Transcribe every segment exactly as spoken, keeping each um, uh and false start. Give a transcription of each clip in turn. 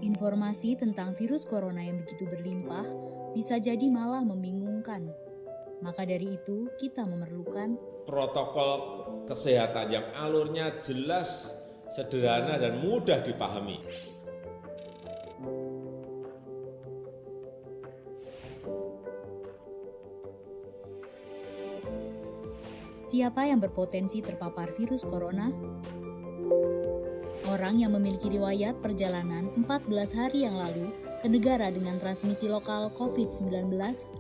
Informasi tentang virus corona yang begitu berlimpah bisa jadi malah membingungkan. Maka dari itu, kita memerlukan protokol kesehatan yang alurnya jelas, sederhana, dan mudah dipahami. Siapa yang berpotensi terpapar virus corona? Orang yang memiliki riwayat perjalanan empat belas hari yang lalu ke negara dengan transmisi lokal covid sembilan belas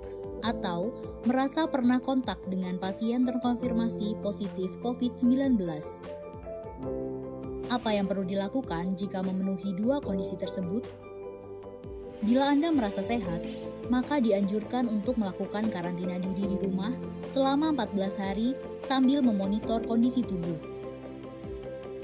atau merasa pernah kontak dengan pasien terkonfirmasi positif covid sembilan belas. Apa yang perlu dilakukan jika memenuhi dua kondisi tersebut? Bila Anda merasa sehat, maka dianjurkan untuk melakukan karantina diri di rumah selama empat belas hari sambil memonitor kondisi tubuh.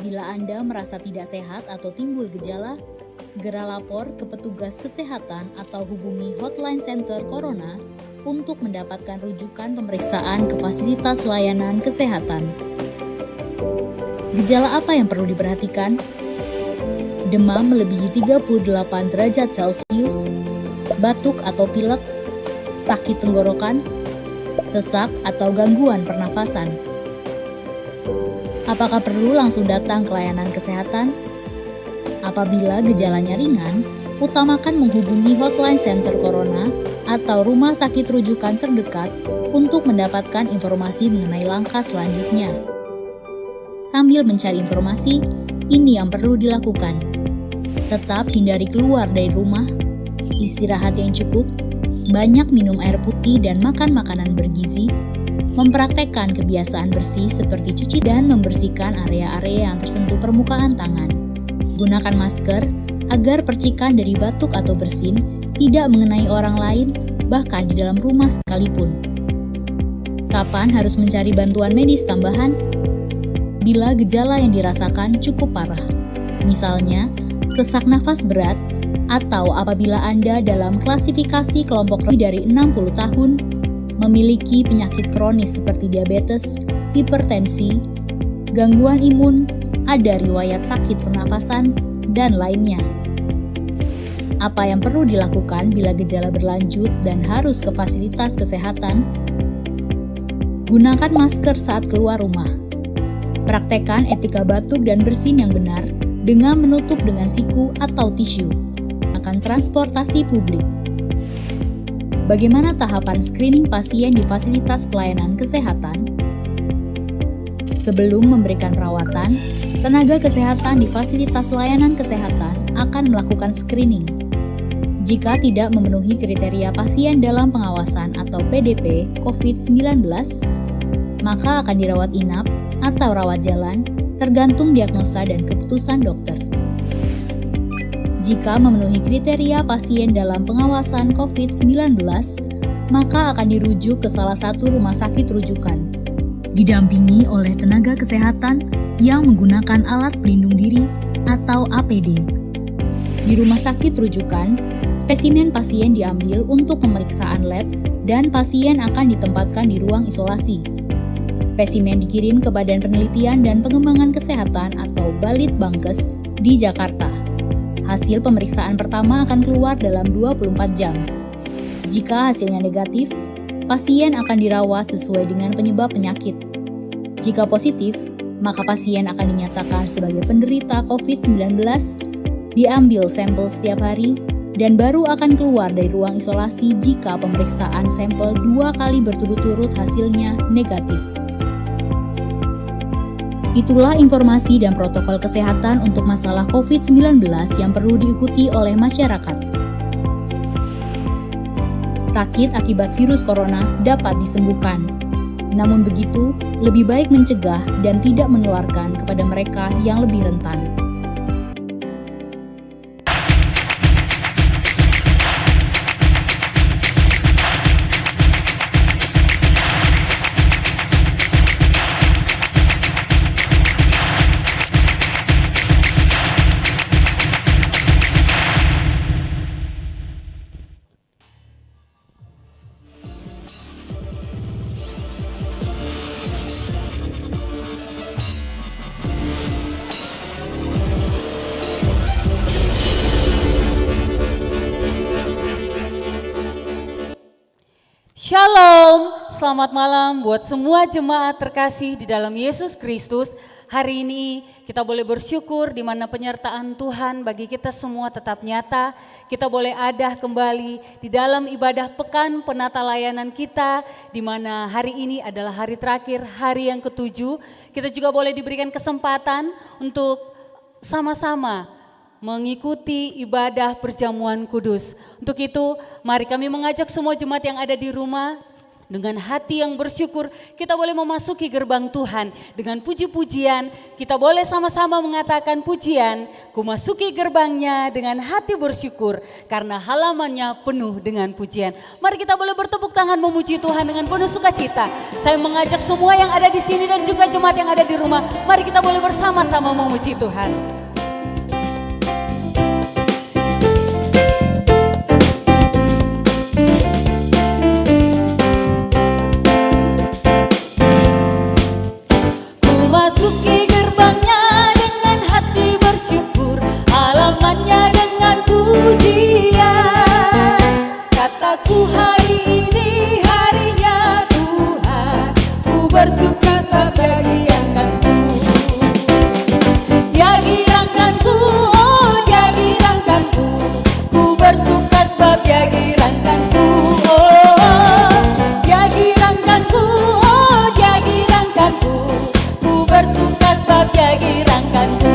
Bila Anda merasa tidak sehat atau timbul gejala, segera lapor ke petugas kesehatan atau hubungi Hotline Center Corona untuk mendapatkan rujukan pemeriksaan ke fasilitas layanan kesehatan. Gejala apa yang perlu diperhatikan? Demam melebihi tiga puluh delapan derajat Celcius, batuk atau pilek, sakit tenggorokan, sesak atau gangguan pernafasan. Apakah perlu langsung datang ke layanan kesehatan? Apabila gejalanya ringan, utamakan menghubungi Hotline Center Corona atau rumah sakit rujukan terdekat untuk mendapatkan informasi mengenai langkah selanjutnya. Sambil mencari informasi, ini yang perlu dilakukan. Tetap hindari keluar dari rumah, istirahat yang cukup, banyak minum air putih dan makan makanan bergizi, mempraktekkan kebiasaan bersih seperti cuci dan membersihkan area-area yang tersentuh permukaan tangan. Gunakan masker agar percikan dari batuk atau bersin tidak mengenai orang lain, bahkan di dalam rumah sekalipun. Kapan harus mencari bantuan medis tambahan? Bila gejala yang dirasakan cukup parah. Misalnya, sesak nafas berat, atau apabila Anda dalam klasifikasi kelompok lebih dari enam puluh tahun, memiliki penyakit kronis seperti diabetes, hipertensi, gangguan imun, ada riwayat sakit pernafasan, dan lainnya. Apa yang perlu dilakukan bila gejala berlanjut dan harus ke fasilitas kesehatan? Gunakan masker saat keluar rumah. Praktekkan etika batuk dan bersin yang benar dengan menutup dengan siku atau tisu. Gunakan transportasi publik. Bagaimana tahapan screening pasien di fasilitas pelayanan kesehatan? Sebelum memberikan perawatan, tenaga kesehatan di fasilitas layanan kesehatan akan melakukan screening. Jika tidak memenuhi kriteria pasien dalam pengawasan atau P D P covid sembilan belas, maka akan dirawat inap atau rawat jalan, tergantung diagnosa dan keputusan dokter. Jika memenuhi kriteria pasien dalam pengawasan covid sembilan belas, maka akan dirujuk ke salah satu rumah sakit rujukan. Didampingi oleh tenaga kesehatan yang menggunakan alat pelindung diri atau A P D. Di rumah sakit rujukan, spesimen pasien diambil untuk pemeriksaan lab dan pasien akan ditempatkan di ruang isolasi. Spesimen dikirim ke Badan Penelitian dan Pengembangan Kesehatan atau Balitbangkes di Jakarta. Hasil pemeriksaan pertama akan keluar dalam dua puluh empat jam. Jika hasilnya negatif, pasien akan dirawat sesuai dengan penyebab penyakit. Jika positif, maka pasien akan dinyatakan sebagai penderita covid sembilan belas, diambil sampel setiap hari, dan baru akan keluar dari ruang isolasi jika pemeriksaan sampel dua kali berturut-turut hasilnya negatif. Itulah informasi dan protokol kesehatan untuk masalah covid sembilan belas yang perlu diikuti oleh masyarakat. Sakit akibat virus corona dapat disembuhkan. Namun begitu, lebih baik mencegah dan tidak menularkan kepada mereka yang lebih rentan. Shalom, selamat malam buat semua jemaat terkasih di dalam Yesus Kristus. Hari ini kita boleh bersyukur di mana penyertaan Tuhan bagi kita semua tetap nyata. Kita boleh ada kembali di dalam ibadah pekan penata layanan kita, di mana hari ini adalah hari terakhir, hari yang ketujuh. Kita juga boleh diberikan kesempatan untuk sama-sama mengikuti ibadah perjamuan kudus. Untuk itu, mari kami mengajak semua jemaat yang ada di rumah, dengan hati yang bersyukur, kita boleh memasuki gerbang Tuhan dengan puji-pujian. Kita boleh sama-sama mengatakan pujian, "Ku masuki gerbangnya dengan hati bersyukur, karena halamannya penuh dengan pujian." Mari kita boleh bertepuk tangan memuji Tuhan dengan penuh sukacita. Saya mengajak semua yang ada di sini dan juga jemaat yang ada di rumah, mari kita boleh bersama-sama memuji Tuhan. Ku masuki gerbangnya dengan hati bersyukur, halamannya dengan pujian. Kataku hari ini harinya Tuhan, ku bersuka sebab Dia girangkanku. Dia girangkanku, oh, Dia girangkanku. Ku bersuka sebab Dia girangkanku, oh. Dia girangkanku, oh, Dia girangkanku. Ku bersuka sebab Dia girangkanku.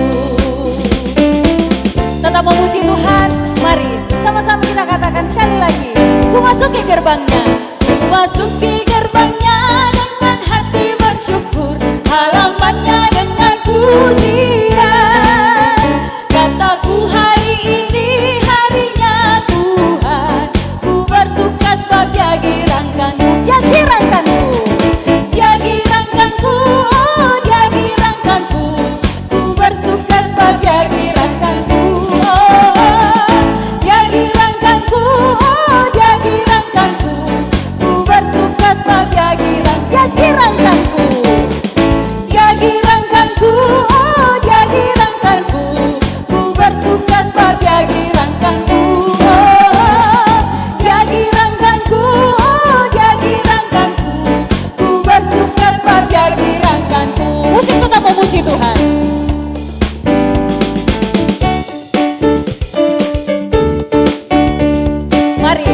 Tetap memuji Tuhan, mari sama-sama kita katakan sekali lagi. Ku masuki gerbangnya. Ku masuki gerbangnya dengan hati bersyukur, halamannya dengan pujian. Kataku hari ini harinya Tuhan, ku bersuka sebab Dia girangkanku. Dia girangkanku. Dia girangkanku, oh, Dia girangkanku. Ku bersuka sebab Dia girangkanku, oh. Dia girangkanku, oh, Dia girangkanku. Ku bersuka sebab Dia girang-, Dia girangkanku. Dia girangkanku, oh, Dia girangkanku. Ku bersuka sebab Dia girangkanku, oh. Dia girangkanku, oh, Dia girangkanku. Ku bersuka sebab Dia girangkanku. Musik tetap memuji Tuhan. Mari,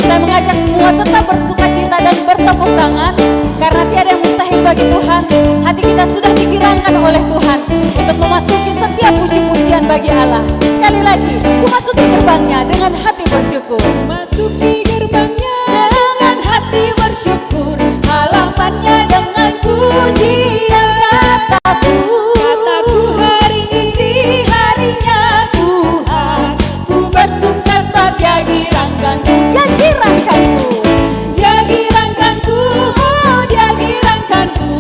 saya mengajak semua tetap bersukacita dan bertepuk tangan, karena tiada yang mustahil bagi Tuhan. Hati kita sudah digirangkan oleh Tuhan untuk memasuki setiap puji-pujian bagi Allah. Sekali lagi, memasuki gerbangnya dengan hati bersyukur. Masuki gerbangnya dengan hati bersyukur, halamannya dengan pujian. Kataku, kataku hari ini harinya Tuhan, ku bersuka sebab Dia girangkanku. Dia girangkanku. Dia girangkanku, oh, Dia girangkanku.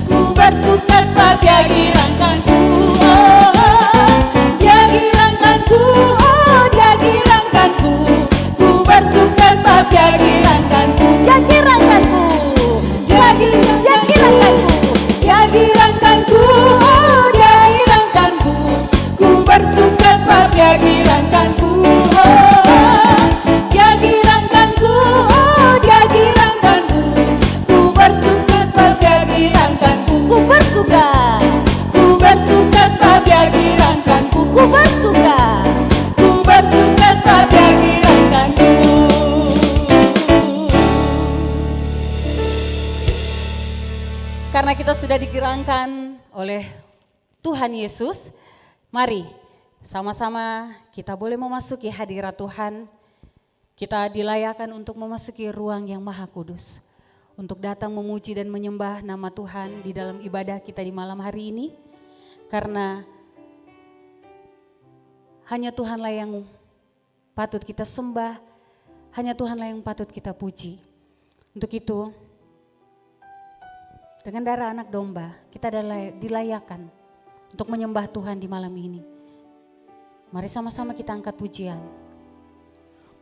Ku bersuka sebab Dia girangkanku, oh. Dia girangkanku, oh, Dia girangkanku. Ku bersuka sebab Dia girangkanku. Dia girangkanku. Dia gi-, Dia girangkanku. Dia girangkanku, oh, Dia girangkanku. Ku bersuka sebab Dia girangkanku, oh. Dia girangkanku, oh, Dia girangkanku. Ku bersuka sebab Dia girangkanku. Ku bersuka. Ku bersuka sebab Dia girangkanku. Ku bersuka. Ku bersuka sebab Dia girangkanku. Karena kita sudah digerangkan oleh Tuhan Yesus, mari sama-sama kita boleh memasuki hadirat Tuhan. Kita dilayakan untuk memasuki ruang yang maha kudus, untuk datang memuji dan menyembah nama Tuhan di dalam ibadah kita di malam hari ini. Karena hanya Tuhanlah yang patut kita sembah, hanya Tuhanlah yang patut kita puji. Untuk itu, dengan darah Anak Domba, kita adalah dilayakan untuk menyembah Tuhan di malam ini. Mari sama-sama kita angkat pujian.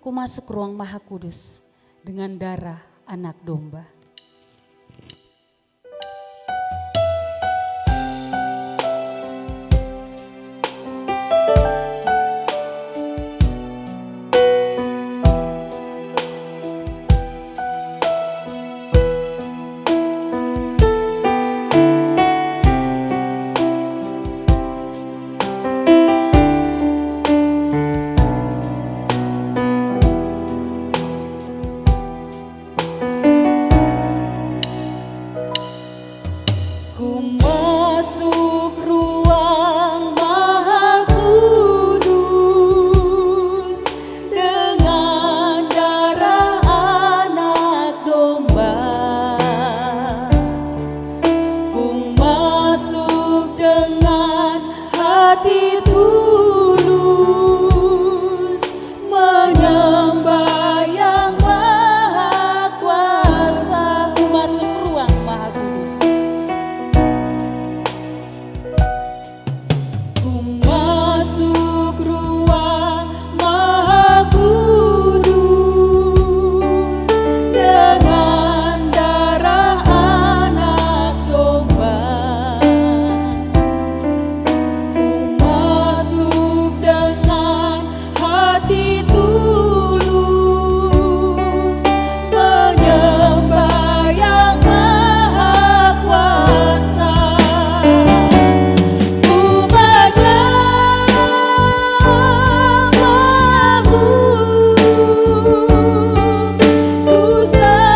Ku masuk ruang maha kudus dengan darah Anak Domba. Hati tulus menyembah Yang Maha Kuasa. Ku masuk ruang Maha Kudus. Ku masuk ruang Maha Kudus dengan darah Anak Domba. Ku masuk dengan hati tulus menyembah Yang Maha Kuasa. Ku menyembahmu, ku sembahmu,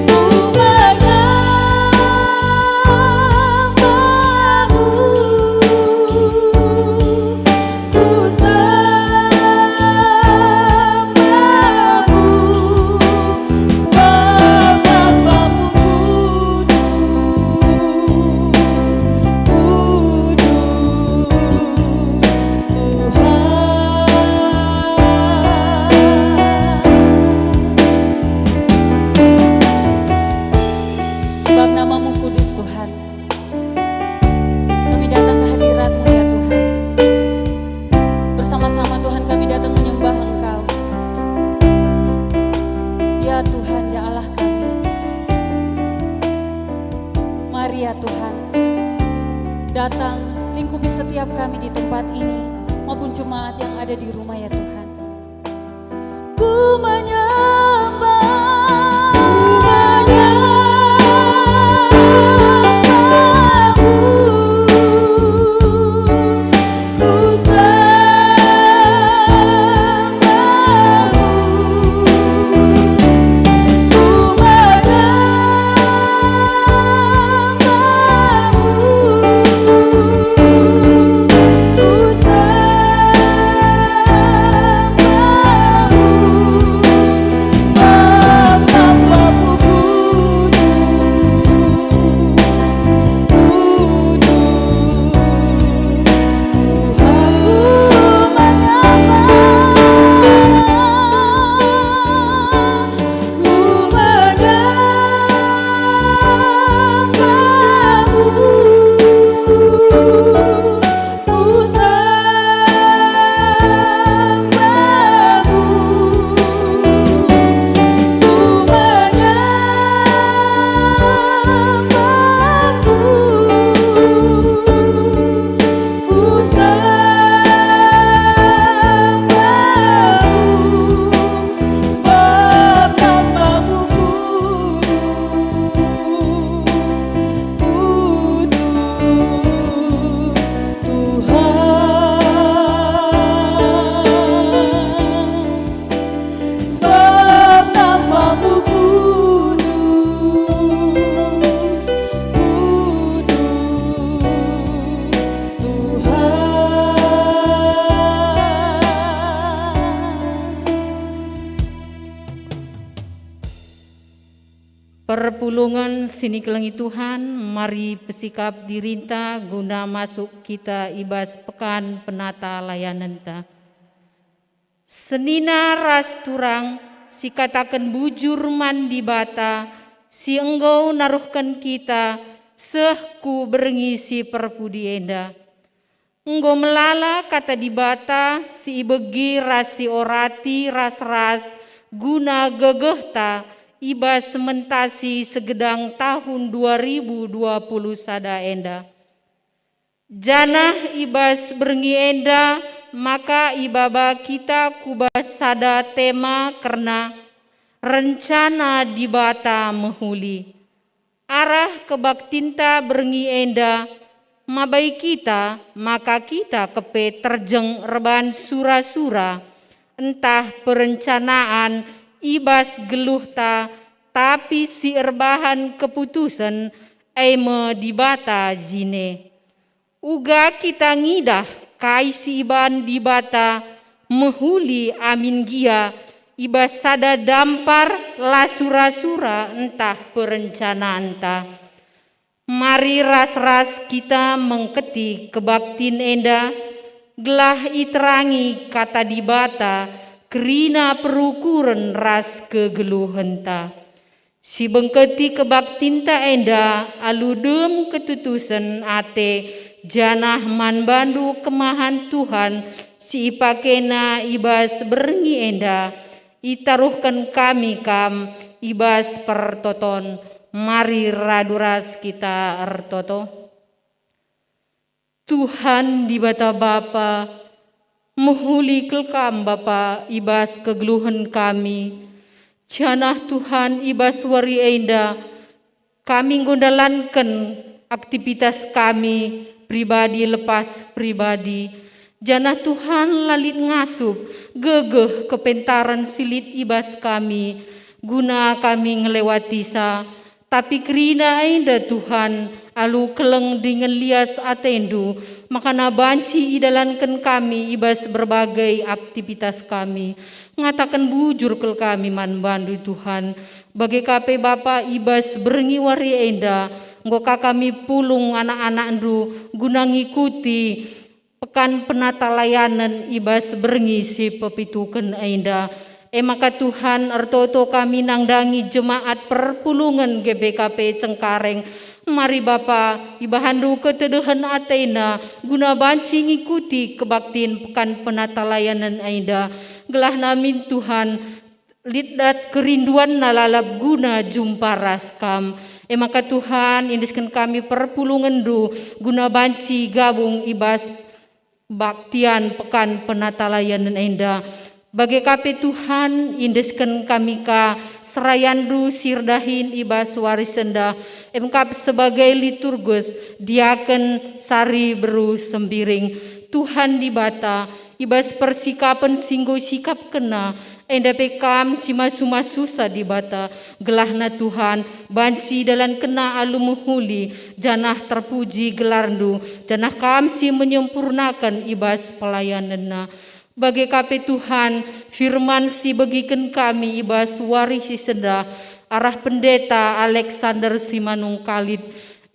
ku menyembahmu. Ku sembahmu, sebab namamu kudus, kudus, Tuhan. Sebab namamu kudus, Tuhan. Kami datang ke hadirat-Mu, ya Tuhan. Bersama-sama, Tuhan, kami datang menyembah Engkau. Ya Tuhan, ya Allah kami. Mari, ya Tuhan, datang lingkupi setiap kami di tempat ini, maupun jemaat yang ada di rumah, ya Tuhan. Ku menyembah, ku menyembahmu, ku sembahmu, ku menyembahmu. Sebab namamu kudus, kudus, Tuhan. Sebab namamu kudus, kudus, Tuhan. Perpulungen si nikelengi Tuhan, mari pesikap dirinta guna masuk kita i bas pekan penata layanenta. Senina ras turang sikataken bujur man Dibata si enggo naruhken kita seh ku berngi si perpudi enda. Enggo melala Kata Dibata si ibegi ras si orati ras-ras guna gegehta i bas sementasi segedang tahun dua ribu dua puluh sada enda. Janah i bas berngi enda maka ibaba kita ku bas sada tema kerna rencana Dibata mehuli. Arah kebaktinta berngi enda mabai kita maka kita kepe terjeng erban sura-sura, ntah perencanaan i bas geluhta, tapi si erbahan keputusen, e me Dibata jine. Uga kita ngidah kai si iban Dibata mehuli amin gia i bas sada dampar la sura-sura ntah perencananta. Mari ras-ras kita mengketi kebaktin enda, gelah iterangi Kata Dibata kerina perukuren ras kegeluhenta. Sibengketi kebaktinta enda alu dem ketutusen ate, janah man bandu kemahan Tuhan si ipakena i bas berngi enda, itaruhken kami kam i bas pertoton. Mari radu ras kita ertoto. Tuhan Dibata Bapa, mehuli kal Kam Bapa i bas kegeluhen kami. Janah Tuhan, i bas wari enda kami enggo ndalanken aktivitas kami pribadi lepas pribadi. Janah Tuhan, la lit ngasup gegeh kepentaren si lit i bas kami, guna kami ngelewatisa. Tapi kerina enda, Tuhan, alu keleng dingen lias ateNdu, makana banci idalanken kami i bas berbagai aktivitas kami. Ngataken bujur kal kami man bandu, Tuhan. Bage ka pe, Bapa, i bas berngi wari enda, enggo ka kami pulung anak-anakNdu guna ngikuti Pekan Penatalayanen i bas berngi si pepituken enda. E maka Tuhan, ertoto kami nandangi jemaat perpulungen G B K P Cengkareng. Mari Bapa, ibahanNdu ketedehen atena guna banci ngikuti kebaktin Pekan Penatalayanen enda. Gelahna min Tuhan, lit das kerinduanna lalap guna jumpa ras Kam. E maka Tuhan, iendesken kami perpulungenNdu guna banci gabung i bas baktian Pekan Penatalayanen enda. Bage ka pe Tuhan, iendesken kami ka serayanNdu si erdahin i bas wari enda, e maka sebagai liturgus, diaken, sari, beru, sembiring. Tuhan Dibata, i bas persikapen si enggo isikapkenna, enda pe Kam si masu-masusa Dibata, gelahna Tuhan banci idalankenna alu mehuli, janah terpuji gelarNdu, janah Kam si menyempurnaken i bas pelayanenna. Bage ka pe Tuhan, firman si ibegiken kami i bas wari si enda arah Pendeta Alexander Simanungkalit.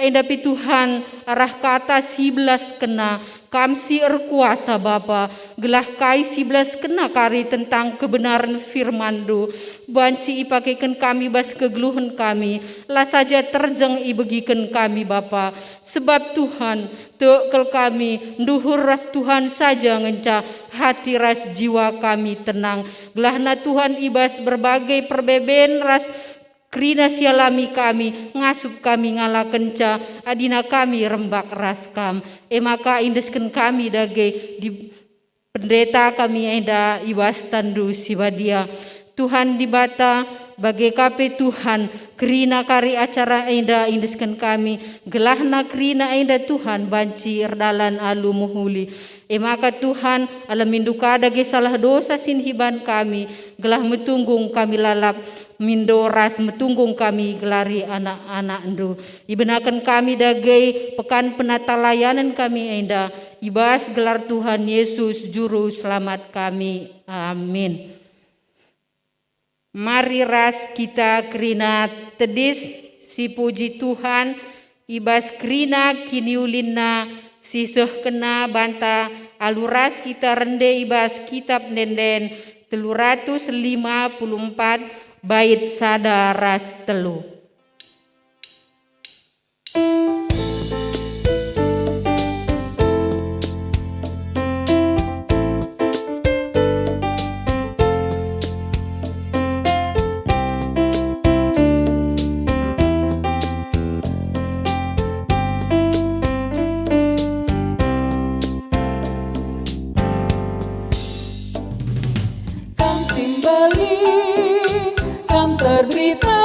Enda pe Tuhan, arah kata si ibelaskenna, Kam si erkuasa Bapa, gelah kai si ibelaskenna kari tentang kebenaren firman-Ndu, banci ipakeken kami bas kegeluhen kami, la saja terjeng ibegiken kami Bapa. Sebab Tuhan, tek kal kami, nduhur ras Tuhan saja ngenca hati ras jiwa kami tenang. Gelahna Tuhan, i bas berbagai perbeben ras kerina si alami kami, ngasup kami ngalakenca, adina kami rembak ras Kam. E maka iendesken kami dage di pendeta kami enda i bas tanNdu si badia. Tuhan Dibata, bage ka pe Tuhan, kerina kari acara enda iendesken kami, gelahna kerina enda Tuhan banci erdalan alu mehuli. E maka Tuhan, alamiNdu ka dage salah dosa si nihiban kami, gelah metunggung kami lalap mindo ras metunggung kami igelari anak-anakNdu. Ibenaken kami dage pekan penatalayanen kami enda, i bas gelar Tuhan Yesus Juru Selamat kami. Amin. Mari ras kita kerina tedis si puji Tuhan i bas kerina kiniulinNa si sehkenNa banta alu ras kita rende i bas Kitap Ende-enden telu ratus lima puluh empat, bait sada ras telu. Kam si mbelin, kam terberita,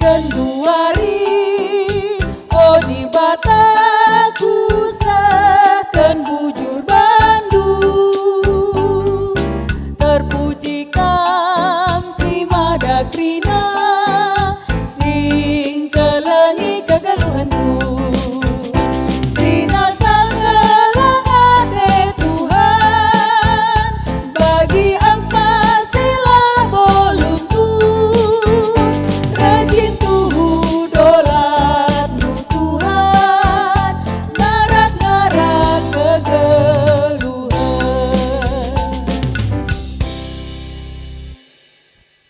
Genduari, o Dibata, kusehken bujur bandu. Terpuji Kam si mada kerina, si ngkelengi kegeluhenku. Sinalsal keleng ate Tuhan, bagi empas si labo luntur, rajin tuhu dolatNdu Tuhan, ngarak-ngarak kegeluhen.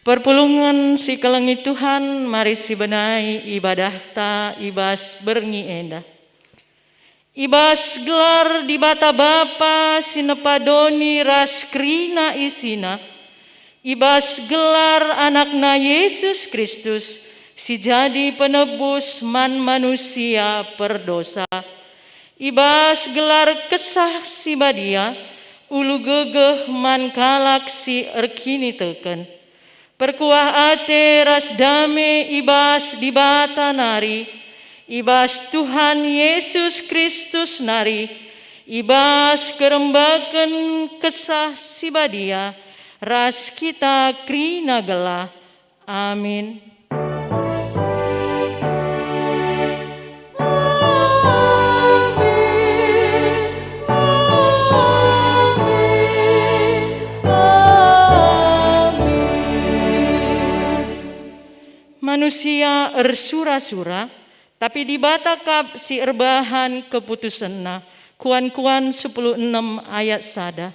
Perpulungen si kelengi Tuhan, mari sibenai ibadahta i bas berngi enda. I bas gelar Dibata Bapa si nepa doni ras kerina isina, i bas gelar AnakNa Yesus Kristus si jadi penebus man manusia perdosa, i bas gelar Kesah Si Badia, ulu gegeh man kalak si erkiniteken. Perkuah ate ras dame i bas Dibata nari, i bas Tuhan Yesus Kristus nari, i bas kerembaken Kesah Si Badia, ras kita kerina gelah. Amin. Amin, amin, amin. Manusia ersura-sura, tapi Dibata kap si erbahan keputusenNa. Kuan-kuan sepuluh enem ayat sada.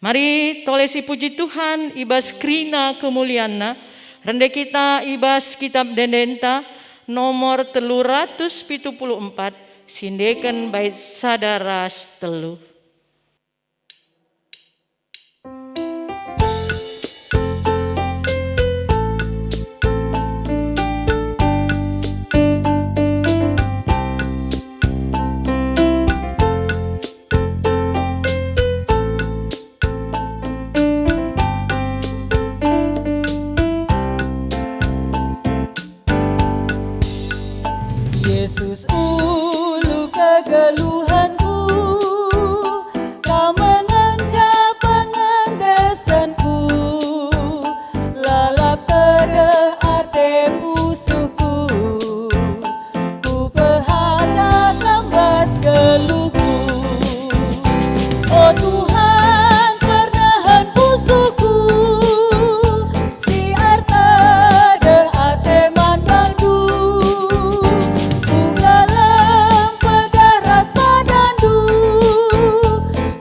Mari tole sipuji Tuhan i bas kerina kemulianNa, rende kita i bas Kitap Ende-endenta nomor telu ratus pitu puluh empat, si endeken bait sada ras telu. Yesus ulu kegeluhenku, Kam ngenca pengendesenku, lalap tedeh ate pusuhku, kupehaga Kam bas geluhku. O Tuhan, pernehen pusuhku, si ertedeh ate man bandu. Kugeleng pedah ras badandu,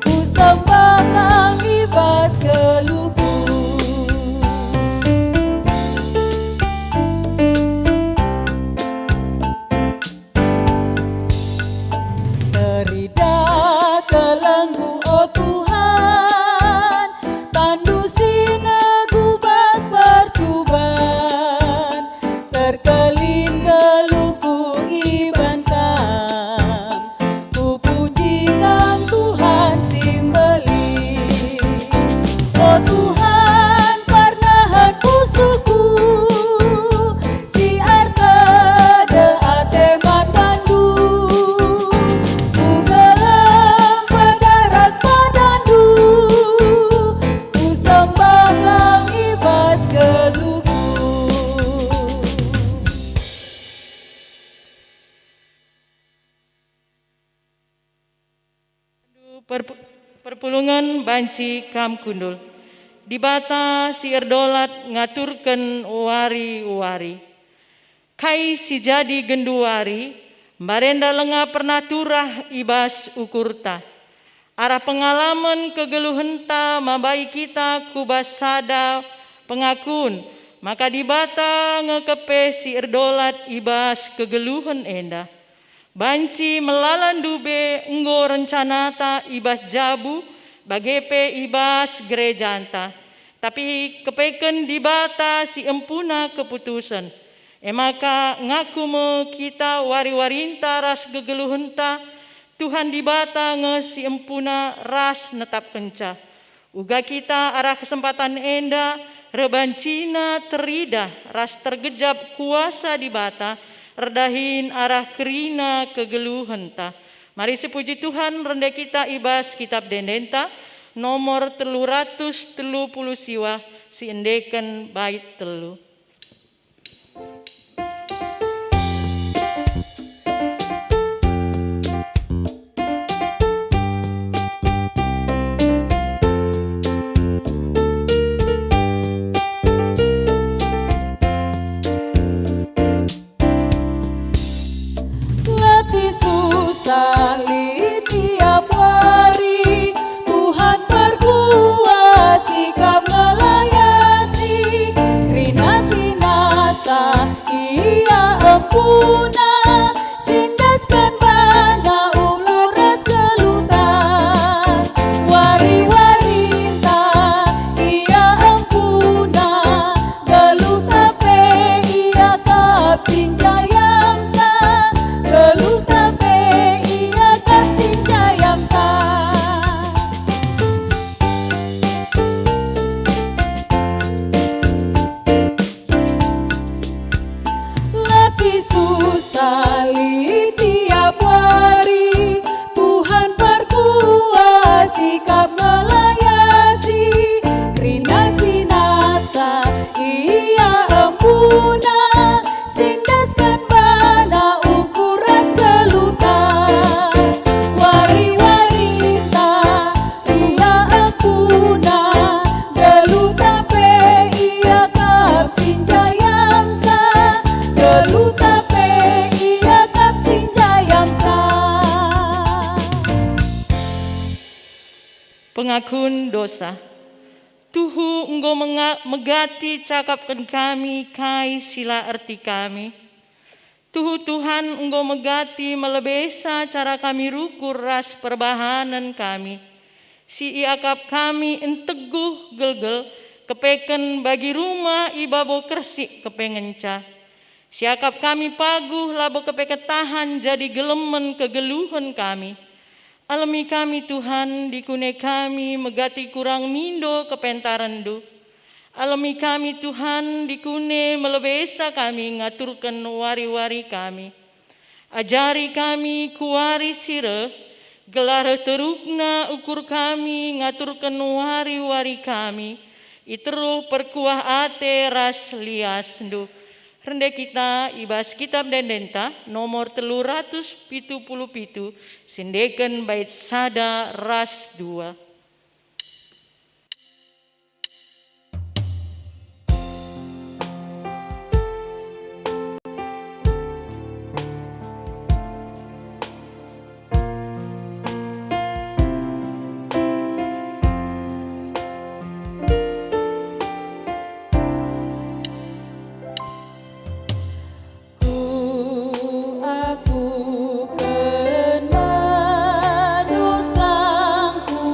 kusembah Kam i bas geluhku. Teridah kelengku, o Tuhan, tandu si negu bas percuban, terkelin geluhku i ban Kam. Kupuji Kam, Tuhan si mbelin. O Tuhan, pernehen pusuhku, si ertedeh ate man bandu. Kugeleng pedah ras badandu, kusembah Kam i bas geluhku. Perpu-, perpulungen banci kam kundul. Dibata si erdolat ngaturken wari-wari. Kai si jadi genduari, mbarenda langa pernah turah i bas ukurta. Arah pengalamen kegeluhenta mambai kita ku bas sada pengakun maka Dibata nge kepe si erdolat i bas kegeluhen enda. Banci melala ndube enggo rencanata i bas jabu, bage pe i bas gerejanta. Tapi kepeken Dibata si empuna keputusen. E maka ngaku me kita wari-warinta ras gegeluhenta, Tuhan Dibata nge si empuna ras netapkenca. Uga kita arah kesempatan enda Rebancina teridah ras tergejap kuasa Dibata erdahin arah kerina kegeluhenta. Mari sepuji Tuhan, rende kita i bas Kitab Ende-Endenta nomor telu ratus telu puluh siwa, si endeken bait telu. Letih susah lit tiap wari, Tuhan perkuah sikap ngelayasi. Kerina si nasa Ia empuna, sindasken bana ulu ras geluhta. Wari-warinta Ia empuna, geluhta pe Ia kap si njayamsa, geluhta pe Ia kap si njayamsa. Letih susah lit tiap wari, Tuhan perkuah sikap ngelayasi. Kerina si nasa Ia empuna, sindasken bana ukur ras geluhta. Wari-warinta Ia empuna, geluhta pe Ia kap si njayamsa, geluhta pe Ia kap si njayamsa. Pengakun dosa. Tuhu enggo menga-, megati cakapken kami kai si la erti kami. Tuhu Tuhan enggo megati melebesa cara kami rukur ras perbahanen kami. Si iakap kami enteguh gelgel kepeken bagi rumah i babo kersik kepengenca. Siakap kami paguh labo kepeken tahan jadi gelemen kegeluhen kami. Alemi kami, Tuhan, dikune kami megati kurang mindo kepentarenNdu. Alemi kami, Tuhan, dikune melebesa kami ngaturken wari-wari kami. Ajari kami ku wari si reh, gelah reh terukna ukur kami ngaturken wari-wari kami, i teruh perkuah ate ras liasNdu. Rende kita i bas Kitab Ende-Endenta nomor telu ratus pitu puluh pitu, si endeken bait sada ras dua. Ku akuken me dosangku,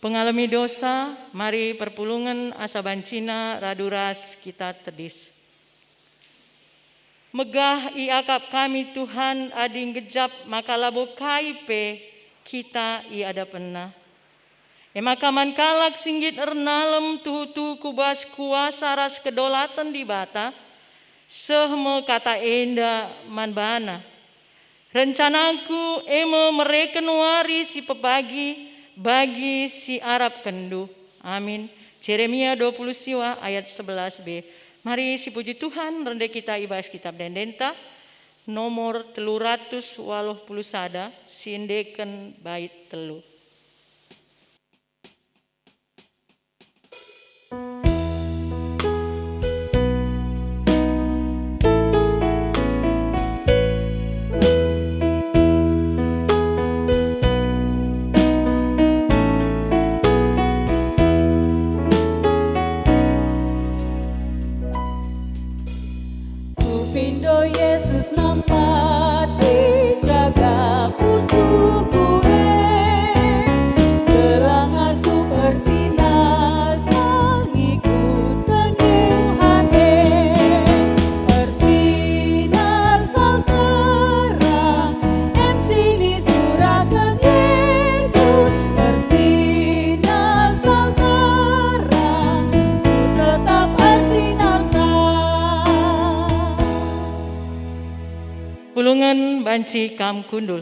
Pengalemi dosa, mari perpulungen asa bancina radu ras kita tedis. Megah iakap kami, Tuhan, adi nggejap maka labo kai pe kita i adapenNa. E maka man kalak si nggit ernalem tuhu-tuhu ku bas kuasa ras kedolaten Dibata, seh me kata enda man bana, "Rencanaku e me mereken wari si pepagi bagi si arapkenndu." Amin. Jeremia dua puluh siwa ayat sebelas b. Mari sipuji Tuhan, rende kita i bas kitab ende-endenta, nomor telu ratus waluh puluh sada, siendeken bait telu. Kupindo Yesus nampati jaga pusuhku e, terang asup ersinar-sal ngikutken Tuhan e. Ersinar-sal terang, em sinisuraken Yesus, ersinar-sal terang, ku tetap ersinar-sal. Pulungen banci kam kundul.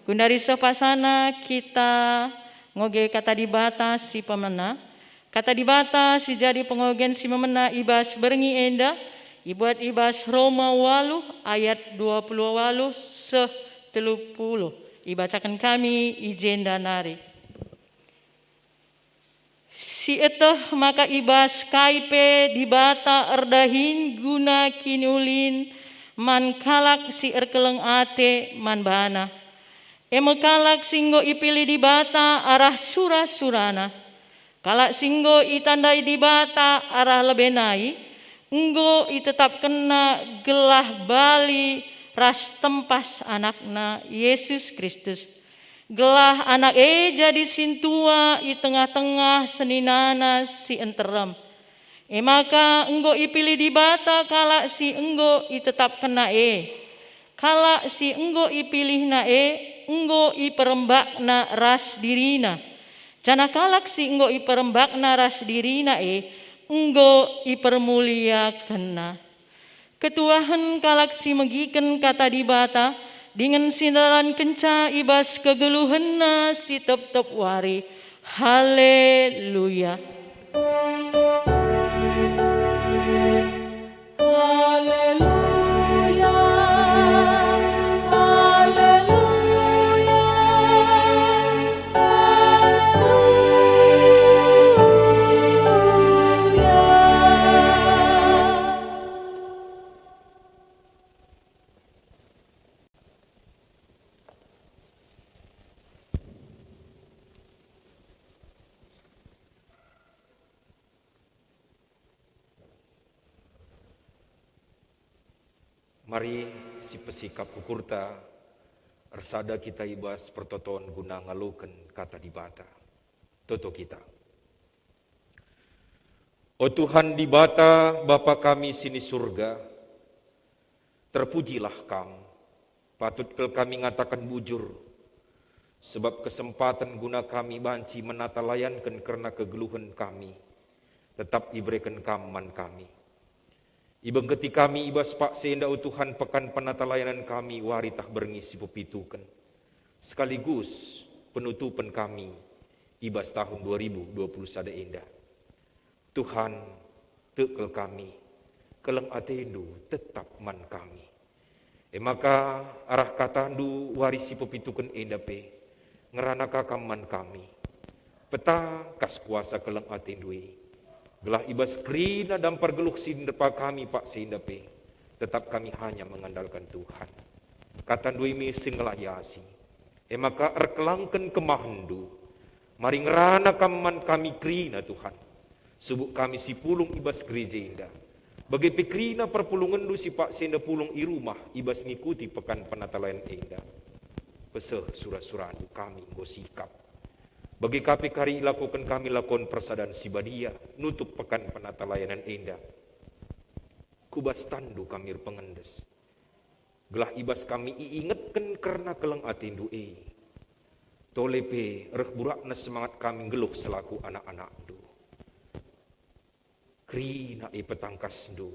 Gundari seh pasana kita ngoge Kata Dibata si pemena. Kata Dibata si jadi pengogen si memena i bas berngi enda ibuat i bas Roma waluh ayat dua puluh waluh seh telu puluh. Ibacaken kami i jenda nari. Sieteh maka i bas kai pe Dibata erdahin guna kiniulin man kalak si erkeleng ate man baNa, e me kalak si enggo ipilih Dibata arah sura-suraNa. Kalak si enggo itandai Dibata arah lebe nai, enggo itetapkenNa gelah bali ras tempas AnakNa, Yesus Kristus. Gelah Anak e jadi sintua i tengah-tengah seninana si nterem. E maka enggo ipilih Dibata kalak si enggo itetapkenNa e. Kalak si enggo ipilihNa e enggo iperembakNa ras diriNa, janah kalak si enggo iperembakNa ras diriNa e enggo ipermuliakenNa. Ketuahen kalak si megiken Kata Dibata dingen si ndalankenca i bas kegeluhenna si tep-tep wari. Haleluya! Haleluya, haleluya, haleluya. Mari sipesikap ukurta, ersada kita i bas pertoton guna ngaloken Kata Dibata. Toto kita. O Tuhan Dibata, Bapa kami si ni Surga, terpujilah Kam. Patut kal kami ngataken bujur, sebab kesempaten guna kami banci menata layanken kerna kegeluhen kami, tetap ibereken Kam man kami. Ibengketi kami i bas paksa enda, o Tuhan, pekan penata layanen kami wari tah berngi si pepituken, sekaligus penutupen kami i bas tahun dua ribu dua puluh sada enda. Tuhan, tek kal kami, keleng ateNdu tetap man kami. E maka, arah kataNdu wari si pepituken enda pe, ngerana ka Kam man kami. Peta kas kuasa keleng ateNdu e, gelah i bas kerina dampar geluh si ndepa kami paksa enda pe, tetap kami hanya mengandalkan Tuhan. KataNdu e me si ngelayasi. E maka erkelangken kemahenNdu, mari ngerana Kam man kami kerina, Tuhan. Subuk kami si pulung i bas gereja enda, bage pe kerina perpulungenNdu si paksa enda pulung i rumah i bas ngikuti pekan penatalayan enda. Peseh sura-suraNdu kami enggo sikap. Bage ka pe kari ilakoken kami lakon persadan si badia nutup pekan penatalayanen enda. Ku bas tanNdu kami erpengendes, gelah i bas kami iingetken kerna keleng ateNdu e. Tole pe reh burakna semangat kami nggeluh selaku anak-anakNdu. Kerina ipetangkasNdu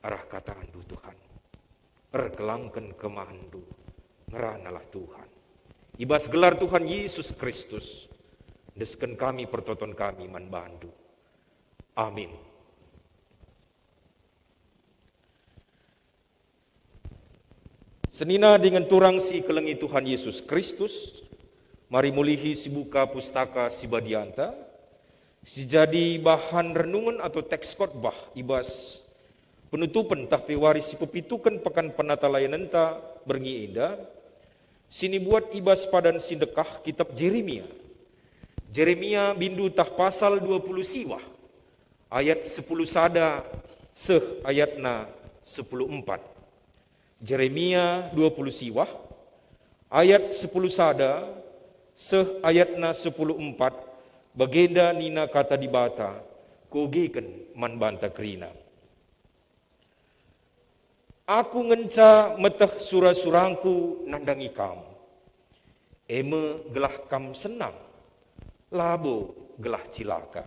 arah kataNdu, Tuhan. Erkelangken kemahenNdu, ngeranalah, Tuhan. I bas gelar Tuhan Yesus Kristus, endesken kami pertoton kami man baNdu. Amin. Senina dingen turang si ikelengi Tuhan Yesus Kristus, mari mulihi sibuka Pustaka Si Badianta, si jadi bahan renungen atau teks khotbah i bas penutupen tah pe wari si pepituken pekan penatalayanenta berngi enda, si nibuat i bas padan si ndekah kitap Jeremia. Jeremia bindu tah pasal dua puluh siwah, ayat sepuluh sada seh ayatna sepuluh empat. Jeremia dua puluh siwah, ayat sepuluh sada seh ayatna sepuluh empat, bagenda nina Kata Dibata, kuogeken man banta kerina. Aku ngenca meteh sura-surangku nandangi kam, e me gelah kam senang, labo gelah cilaka.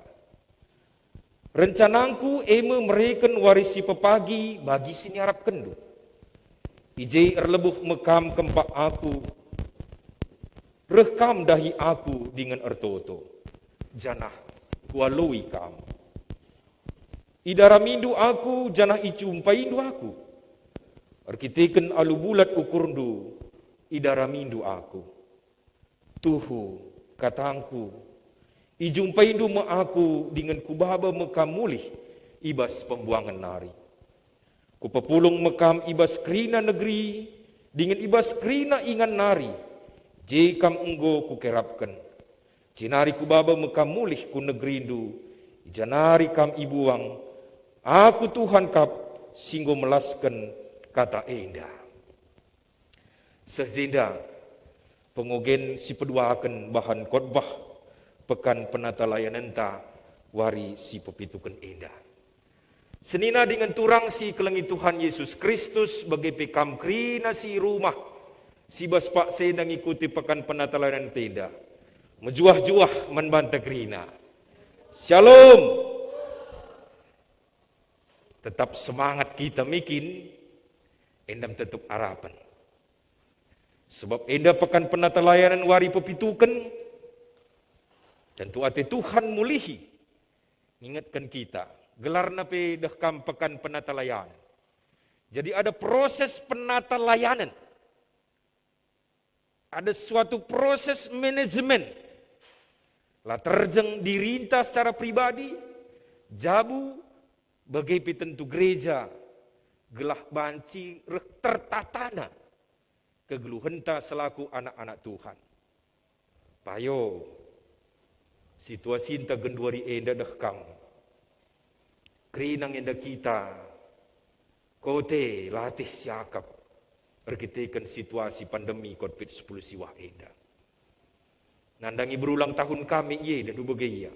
Rencanangku e me mereken wari si pepagi bagi si niarapkenndu. I je erlebuh me kam kempak aku, reh kam dahi aku dingen ertoto, janah kualoi kam. Idaramindu aku janah ijumpaindu aku. Erkiteken alu bulat ukurndu, idaramindu aku. Tuhu, katangku, ijumpaindu me aku dingen kubaba me kam mulih i bas pembuangen nari. Kupepulung me kam i bas kerina negeri dingen i bas kerina ingan nari, je kam enggo kukerapken. Jenari kubaba me kam mulih ku negerindu, i ja nari kam ibuang. Aku Tuhan kap si enggo melasken kata enda. Seh jenda pengogen si peduaken bahan khotbah Pekan Penatalayanenta wari si pepituken enda. Senina dingen turang si ikelengi Tuhan Yesus Kristus, bage pe kam kerina si i rumah, si bas paksa enda ngikuti Pekan Penatalayanenta enda. Mejuah-juah man banta kerina. Shalom. Tetap semangat kita me kin, enda me tetap arapen. Sebab enda Pekan Penatalayanen wari pepituken, tentu ate Tuhan mulihi ngingetken kita, gelarna pe deh kam Pekan Penatalayanen. Jadi ada proses penatalayanen. Ada suatu proses manajemen. La terjeng dirinta secara pribadi, jabu, bage pe tentu gereja, gelah banci reh tertatana kegeluhenta selaku anak-anak Tuhan. Payo, situasinta genduari enda deh kam. Kerina nge enda kita, kote latih siakap erkiteken situasi pandemi covid sepuluh siwah enda. Nandangi berulang tahun kami, ie enda ndube gia.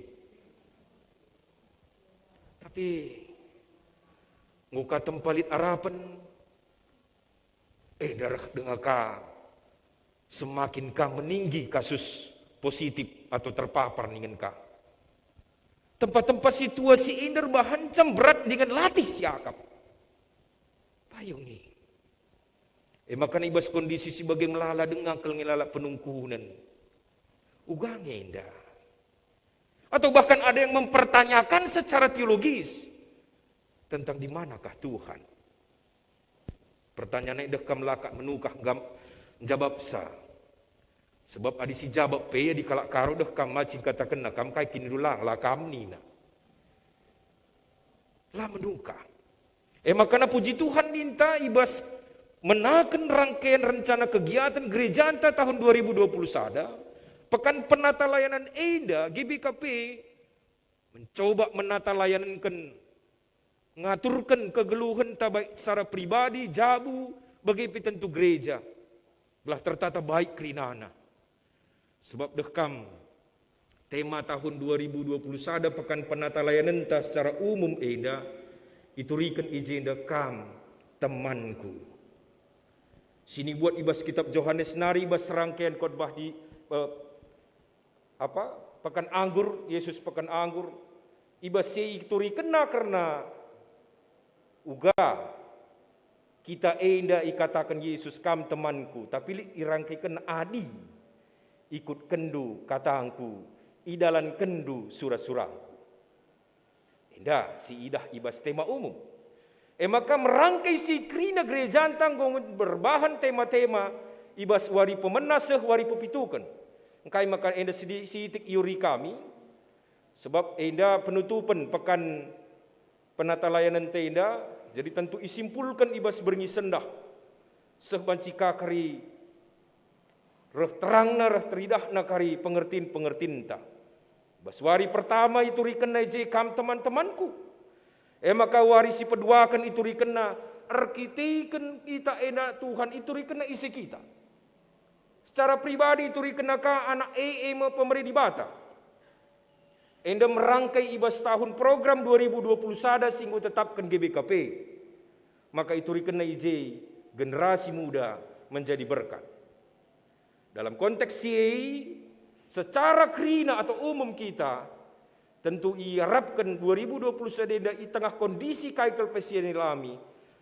Tapi enggo ka tempa lit arapen, enda reh denga ka semakin ka meninggi kasus positif atau terpapar ningen ka. Tempa-tempa situasi enda erbahanca mberat dingen latih siakap. Payo nge. E maka i bas kondisi si bage melala denga kal nge lalap penungkunen. Uga nge enda. Atau bahkan ada yang mempertanyakan secara teologis tentang di manakah Tuhan. Pertanyaan e deh kam la ka menukah gam-, njabapsa. Sebab adi sijabap pe adi kalak Karo deh kam macing katakenna kam kai kin dulang, la kam nina. La menukah. E makana puji Tuhan ninta i bas menaken rangkaian rencana kegiatan gerejanta tahun dua ribu dua puluh sada, Pekan Penatalayanen enda G B K P mencoba menatalayanenken, ngaturken kegeluhenta baik secara pribadi, jabu, bage pe tentu gereja. Gelah tertata baik kerinana. Sebab deh kam, Tema tahun dua ribu dua puluh sada Pekan Penatalayanenta secara umum enda ituriken i jenda, "Kam Temanku." Sinibuat i bas kitab Johanes nari i bas serangken khotbah di, eh, apa, Pekan Anggur, Yesus Pekan Anggur, i bas si iturikenna kerna uga kita enda ikataken Yesus, "Kam Temanku," tapi lit irangkeken adi, "Ikutkenndu katangKu, idalankenndu sura-suraKu." Enda si idah i bas tema umum. E maka merangkai si kerina gerejanta enggo berbahan tema-tema i bas wari pemena seh wari pepituken. Engkai maka enda sidi-, sitik iuri kami? Sebab enda penutupen Pekan Penatalayanenta enda, jadi tentu isimpulken i bas berngi sendah, seh banci ka kari reh terangna, reh teridahna kari pengertinta-pengertinta. Bas wari pertama iturikenna i je, "Kam teman-temanku." E maka wari si peduaken iturikenna, erkiteken kita enda Tuhan iturikenna ise kita. Secara pribadi iturikenna ka Anak e, e me pemere Dibata. Enda merangkai i bas tahun program dua ribu dua puluh sada si enggo itetapken G B K P. Maka iturikenna i je generasi muda menjadi berkat. Dalam konteks si e, secara kerina atau umum kita, tentu iarapken dua ribu dua puluh sada enda i tengah kondisi kai kal pe si ialami,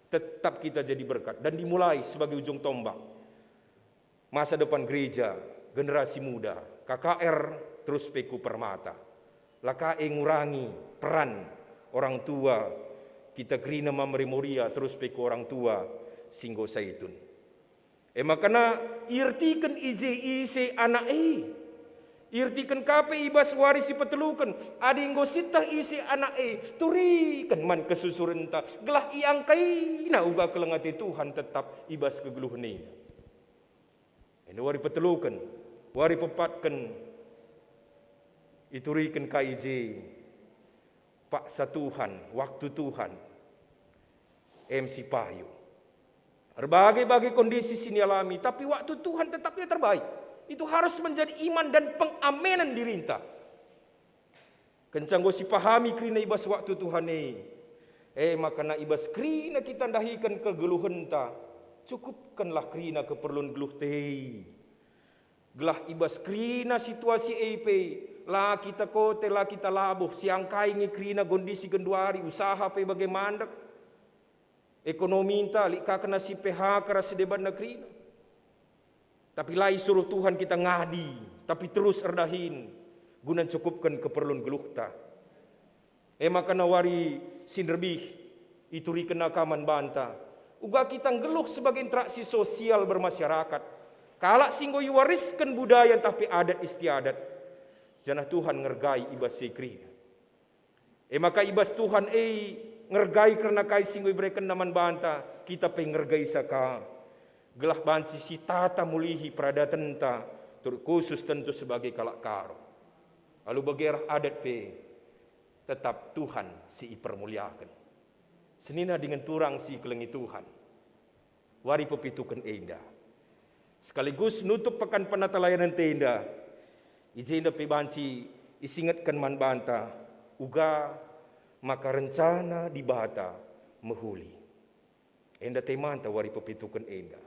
tetap kita jadi berkat dan dimulai sebagai ujung tombak. Masa depan gereja, generasi muda, K K R, terus pe ku Permata. La ka e ngurangi peran orang tua, kita kerina Mamre Moria, terus pe ku orang tua si enggo Saitun. E makana iertiken i je ise Anak e. Iertiken ka pe i bas wari si peteluken, adi enggo sieteh ise Anak e, turiken man kesusurenta, gelah iangkaina uga keleng ate Tuhan tetap i bas kegeluhen enda. Enda wari peteluken, wari pepatken, ituriken ka i je, paksa Tuhan, waktu Tuhan, em si payo. Erbage-bage kondisi si nialami, tapi waktu Tuhan tetap ia terbaik. Itu harus menjadi iman dan pengamenen dirinta. Kenca enggo sipahami kerina i bas waktu Tuhan e, e makana i bas kerina kita ndahiken kegeluhenta, cukupkenlah kerina keperlun geluhta e. Gelah i bas kerina situasi e pe, la kita kote, la kita labuh, siangkai nge kerina kondisi genduari, usaha pe bage mandek. Ekonominta lit ka kena si P H K ras si debanna kerina. Tapi la isuruh Tuhan kita ngadi, tapi terus erdahin guna ncukupken keperlun geluhta. E maka nawari si nderbih iturikenna ka man banta, uga kita nggeluh sebagai interaksi sosial bermasyarakat, kalak si enggo iwarisken budaya ntah pe adat istiadat, janah Tuhan ngergai i bas si kerina. E maka i bas Tuhan e ngergai kerna kai si enggo iberekenNa man banta, kita pe ngergaisa ka, gelah banci sitata mulihi peradatenta, terkhusus tentu sebagai kalak Karo. Alu bage arah adat pe, tetap Tuhan si ipermuliaken. Senina dingen turang si ikelengi Tuhan. Wari pepituken enda, sekaligus nutup Pekan Penatalayanenta enda, i jenda pe banci isingetken man banta uga maka rencana Dibata mehuli. Enda temanta wari pepituken enda.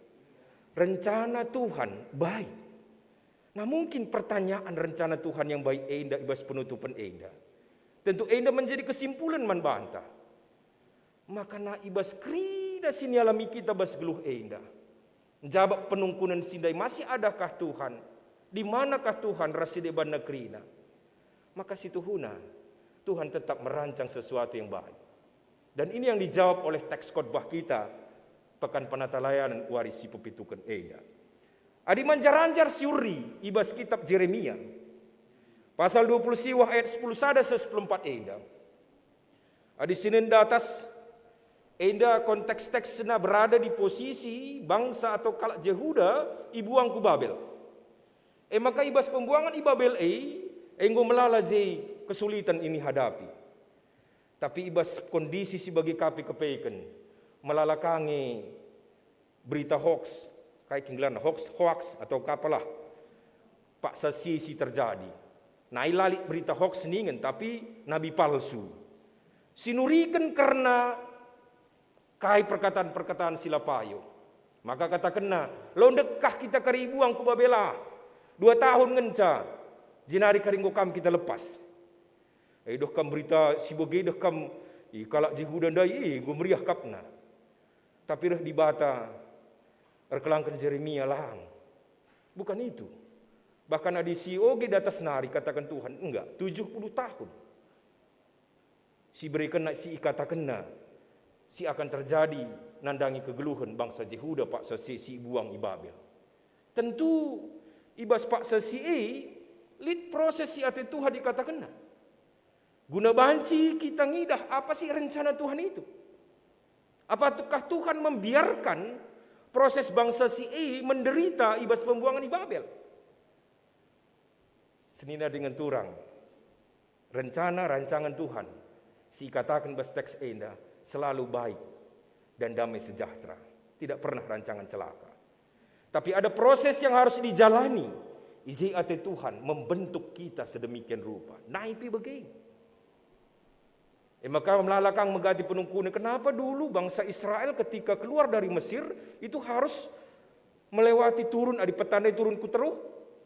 Rencana Tuhan baik. Nah, mungkin pertanyaan rencana Tuhan yang baik enda i bas penutupen enda, tentu enda menjadi kesimpulen man banta. Makana i bas kerina si nialami kita bas geluh enda, njabap penungkunen si ndai masih adakah Tuhan? Di manakah Tuhan ras si debanna kerina? Maka situhuna, Tuhan tetap merancang sesuatu yang baik. Dan ini yang dijawab oleh teks khotbah kita, Pekan Penatalayanen wari si pepituken enda. Adi manjar-anjar si uri i bas kitab Jeremia, pasal dua puluh siwah ayat sepuluh sada seh sepuluh empat enda. Adi sinen datas, enda konteks-teksna berada di posisi bangsa atau kalak Jehuda ibuang ku Babel. E maka i bas pembuangen i Babel e, enggo melala je kesulitan ini hadapi. Tapi i bas kondisi si bage ka pe kepeken, melala ka nge berita hoaks, kai kin gelarna, hoaks, hoaks atau kapalah, paksa si, si terjadi. Nai la lit berita hoaks ningen, tapi nabi palsu. Sinuriken kerna kai perkataan-perkataan si la payo. Maka katakenna, "Lo ndekkah kita kari ibuang ku Babel ah? Dua tahun ngenca, jenari kari enggo kam kita lepas." Eh, idah kam berita si bage, idah kam, i, kalak Jehuda ndai, eh, enggo meriah kapna. Tapi reh Dibata erkelangken Jeremia, lang. Bukan itu. Bahkan adi si oge datas nari, kataken Tuhan, enggak, tujuh puluh tahun si iberekenna, si ikatakenna, si akan terjadi nandangi kegeluhen bangsa Jehuda paksa si, si ibuang i Babel. Tentu i bas paksa si e lit proses si ate Tuhan ikatakenna. Guna banci kita ngidah apa sih rencana Tuhan itu. Apakah Tuhan membiarkan proses bangsa si e menderita i bas pembuangen i Babel? Senina dingen turang, rencana rancangen Tuhan si ikataken bas teks enda selalu baik dan damai sejahtera, tidak pernah rancangan celaka. Tapi ada proses yang harus dijalani, i je ate Tuhan membentuk kita sedemikian rupa. Nai pe bage. E maka melala kang megati penungkunen, kenapa dulu bangsa Israel ketika keluar dari Mesir itu harus melewati turun, adi petanda turun ku teruh,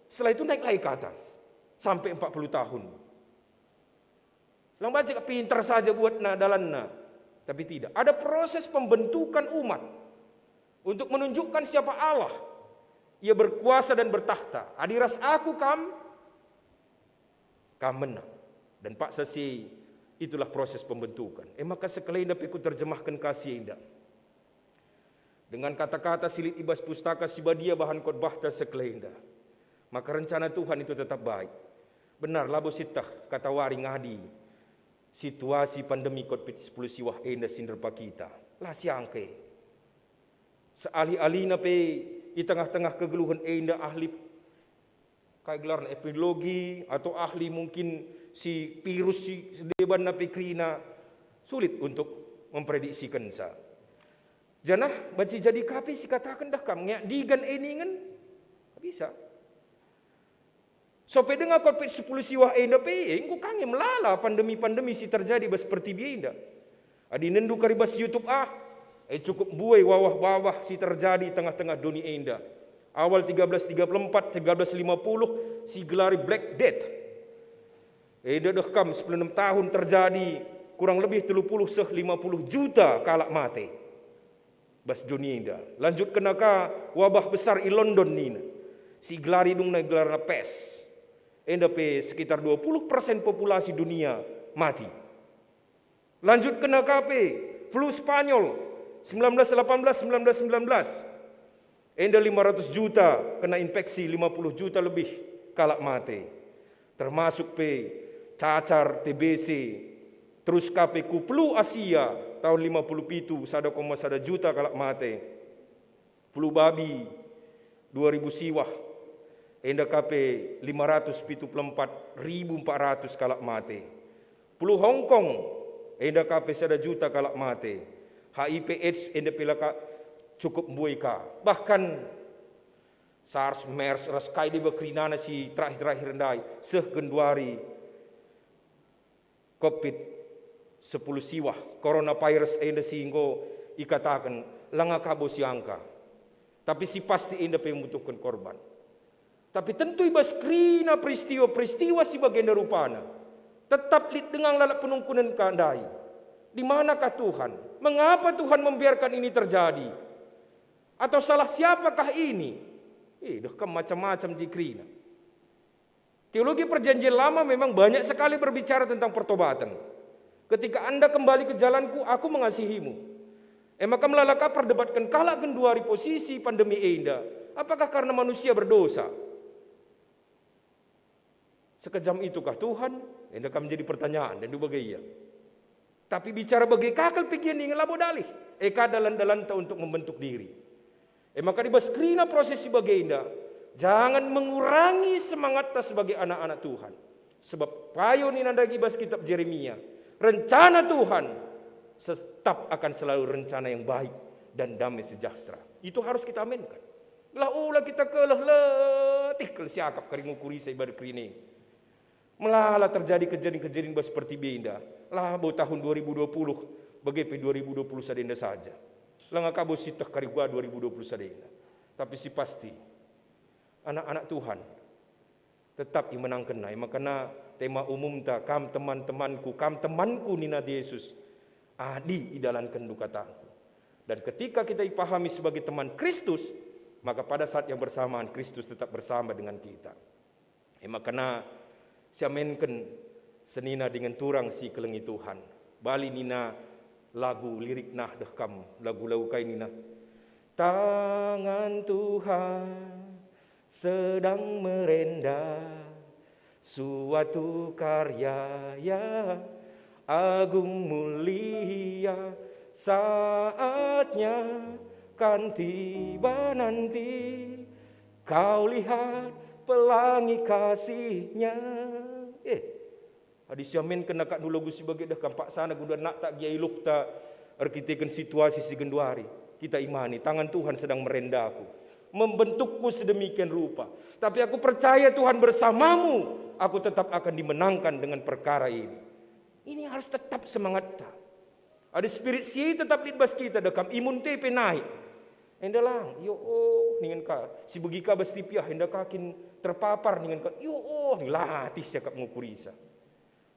setelah itu naik lagi ke atas sampai empat puluh tahun. Lang banci pintar saja buatna dalanna, tapi tidak. Ada proses pembentukan umat untuk menunjukkan siapa Allah. Ia berkuasa dan bertakhta. Adi ras aku kam, kam menang. Dan paksa si itulah proses pembentukan. E maka sekalenda pe kuterjemahken ka si enda. Dengan kata-kata si lit i bas Pustaka Si Badia bahan khotbahta sekalenda, maka rencana Tuhan itu tetap baik. Benar, labo sieteh katawari ngadi situasi pandemi covid sepuluh siwah enda si nerpa kita. La siangke. Sealih-alihna pe i tengah-tengah kegeluhen enda ahli kai gelarna, epidemiologi atau ahli mungkin si virus si debanna pe kerina, sulit untuk memprediksikenca. Janah banci jadi ka pe si kataken dah kam, ngeak ndigan e ningen? Bisa. Sope denga covid sepuluh siwah enda pe, enggo ka nge melala pandemi-pandemi si terjadi bas pertibi enda. Adi nendu kari bas YouTube ah, e cukup mbue wawah-wawah si terjadi i tengah-tengah doni enda. Awal tiga belas tiga puluh empat, tiga belas lima puluh, si gelari Black Death. Enda deh kam sepuluh enem tahun terjadi, kurang lebih telu puluh seh lima puluh juta kalak mate. Bas doni enda. Lanjutkenna ka wabah besar i London nina. Si gelari dungna gelarna pes. Enda pe sekitar dua puluh persen populasi dunia mati. Lanjutkenna ka pe flu Spanyol sembilan belas delapan belas, sembilan belas sembilan belas. Enda lima ratus juta kena infeksi, lima puluh juta lebih kalak mate. Termasuk pe cacar, T B C, terus ka pe ku flu Asia tahun lima puluh pitu, sada koma sada juta kalak mate. Flu babi, dua ribu siwah, enda ka pe lima ratus pitu puluh empat ribu empat ratus kalak mate. Flu Hong Kong, enda ka pe sada juta kalak mate. H I V AIDS, enda pe la ka cukup mbue ka. Bahkan SARS, MERS, ras kai deba kerinana si terakhir-terakhir ndai, seh genduari covid sepuluh siwah, coronavirus enda si enggo ikataken, langa ka bo siangka. Tapi si pasti enda pe membutuhken korban. Tapi tentu i bas kerina peristiwa-peristiwa si bagenda rupana, tetap lit denga lalap penungkunen ka ndai. Di manakah Tuhan? Mengapa Tuhan membiarkan ini terjadi? Atau salah siapakah ini? Eh, deh, kam macam-macam je kerina. Teologi Perjanjian Lama memang banyak sekali berbicara tentang pertobatan. "Ketika Anda kembali ke jalan-Ku, Aku mengasihimu." E maka melala ka perdebatken kalak genduari posisi pandemi enda, apakah karena manusia berdosa? Sekejam itukah Tuhan? Enda kam jadi pertanyaan, dan bage ia. Tapi bicara bage ka kal pe gia ningen labo dalih. E ka dalan-dalanta untuk membentuk diri. E maka i bas kerina proses si bagenda, jangan mengurangi semangatta sebagai anak-anak Tuhan. Sebab payo nina ndai i bas kitab Jeremia, rencana Tuhan tetap akan selalu rencana yang baik dan damai sejahtera. Itu harus kita aminkan. Gelah ula kita keleh letih kal siakap kari ngukurisa i bas kerina. Melala terjadi kejadin-kejadin bas pertibi enda. Labo tahun dua ribu dua puluh, bage pe dua ribu dua puluh sada enda saja. Langa kabo sieteh kari gua dua ribu dua puluh sada enda. Tapi si pasti, anak-anak Tuhan tetap imenangkenna. E maka tema umumta, "Kam teman-temanku, kam temanku," nina Jesus, "adi idalankenndu katangku." Dan ketika kita ipahami sebagai teman Kristus, maka pada saat yang bersamaan Kristus tetap bersama dengan kita. E maka siamenken senina dingen turang si kelengi Tuhan. Bali nina lagu lirik nah deh kam, lagu-lagu kai nina, "Tangan Tuhan sedang merenda suatu karya yang agung mulia, saatnya kan tiba nanti, kau lihat pelangi kasihnya." Eh, adi siamenken akapndu lagu si bage deh kam, paksana gundar nakta gia iluhta erkiteken situasi si genduari. Kita imani, tangan Tuhan sedang merendaku, membentukku sedemikian rupa. Tapi aku percaya Tuhan bersamamu, aku tetap akan dimenangkan dengan perkara ini. Ini harus tetap semangatta. Adi spirit si tetap lit bas kita, deh kam imunta pe naik. Enda lang, yo oh, ningen ka, si begi ka bas tipi ah, enda ka kin terpapar ningen ka, yo oh, latih siakap ngukurisa.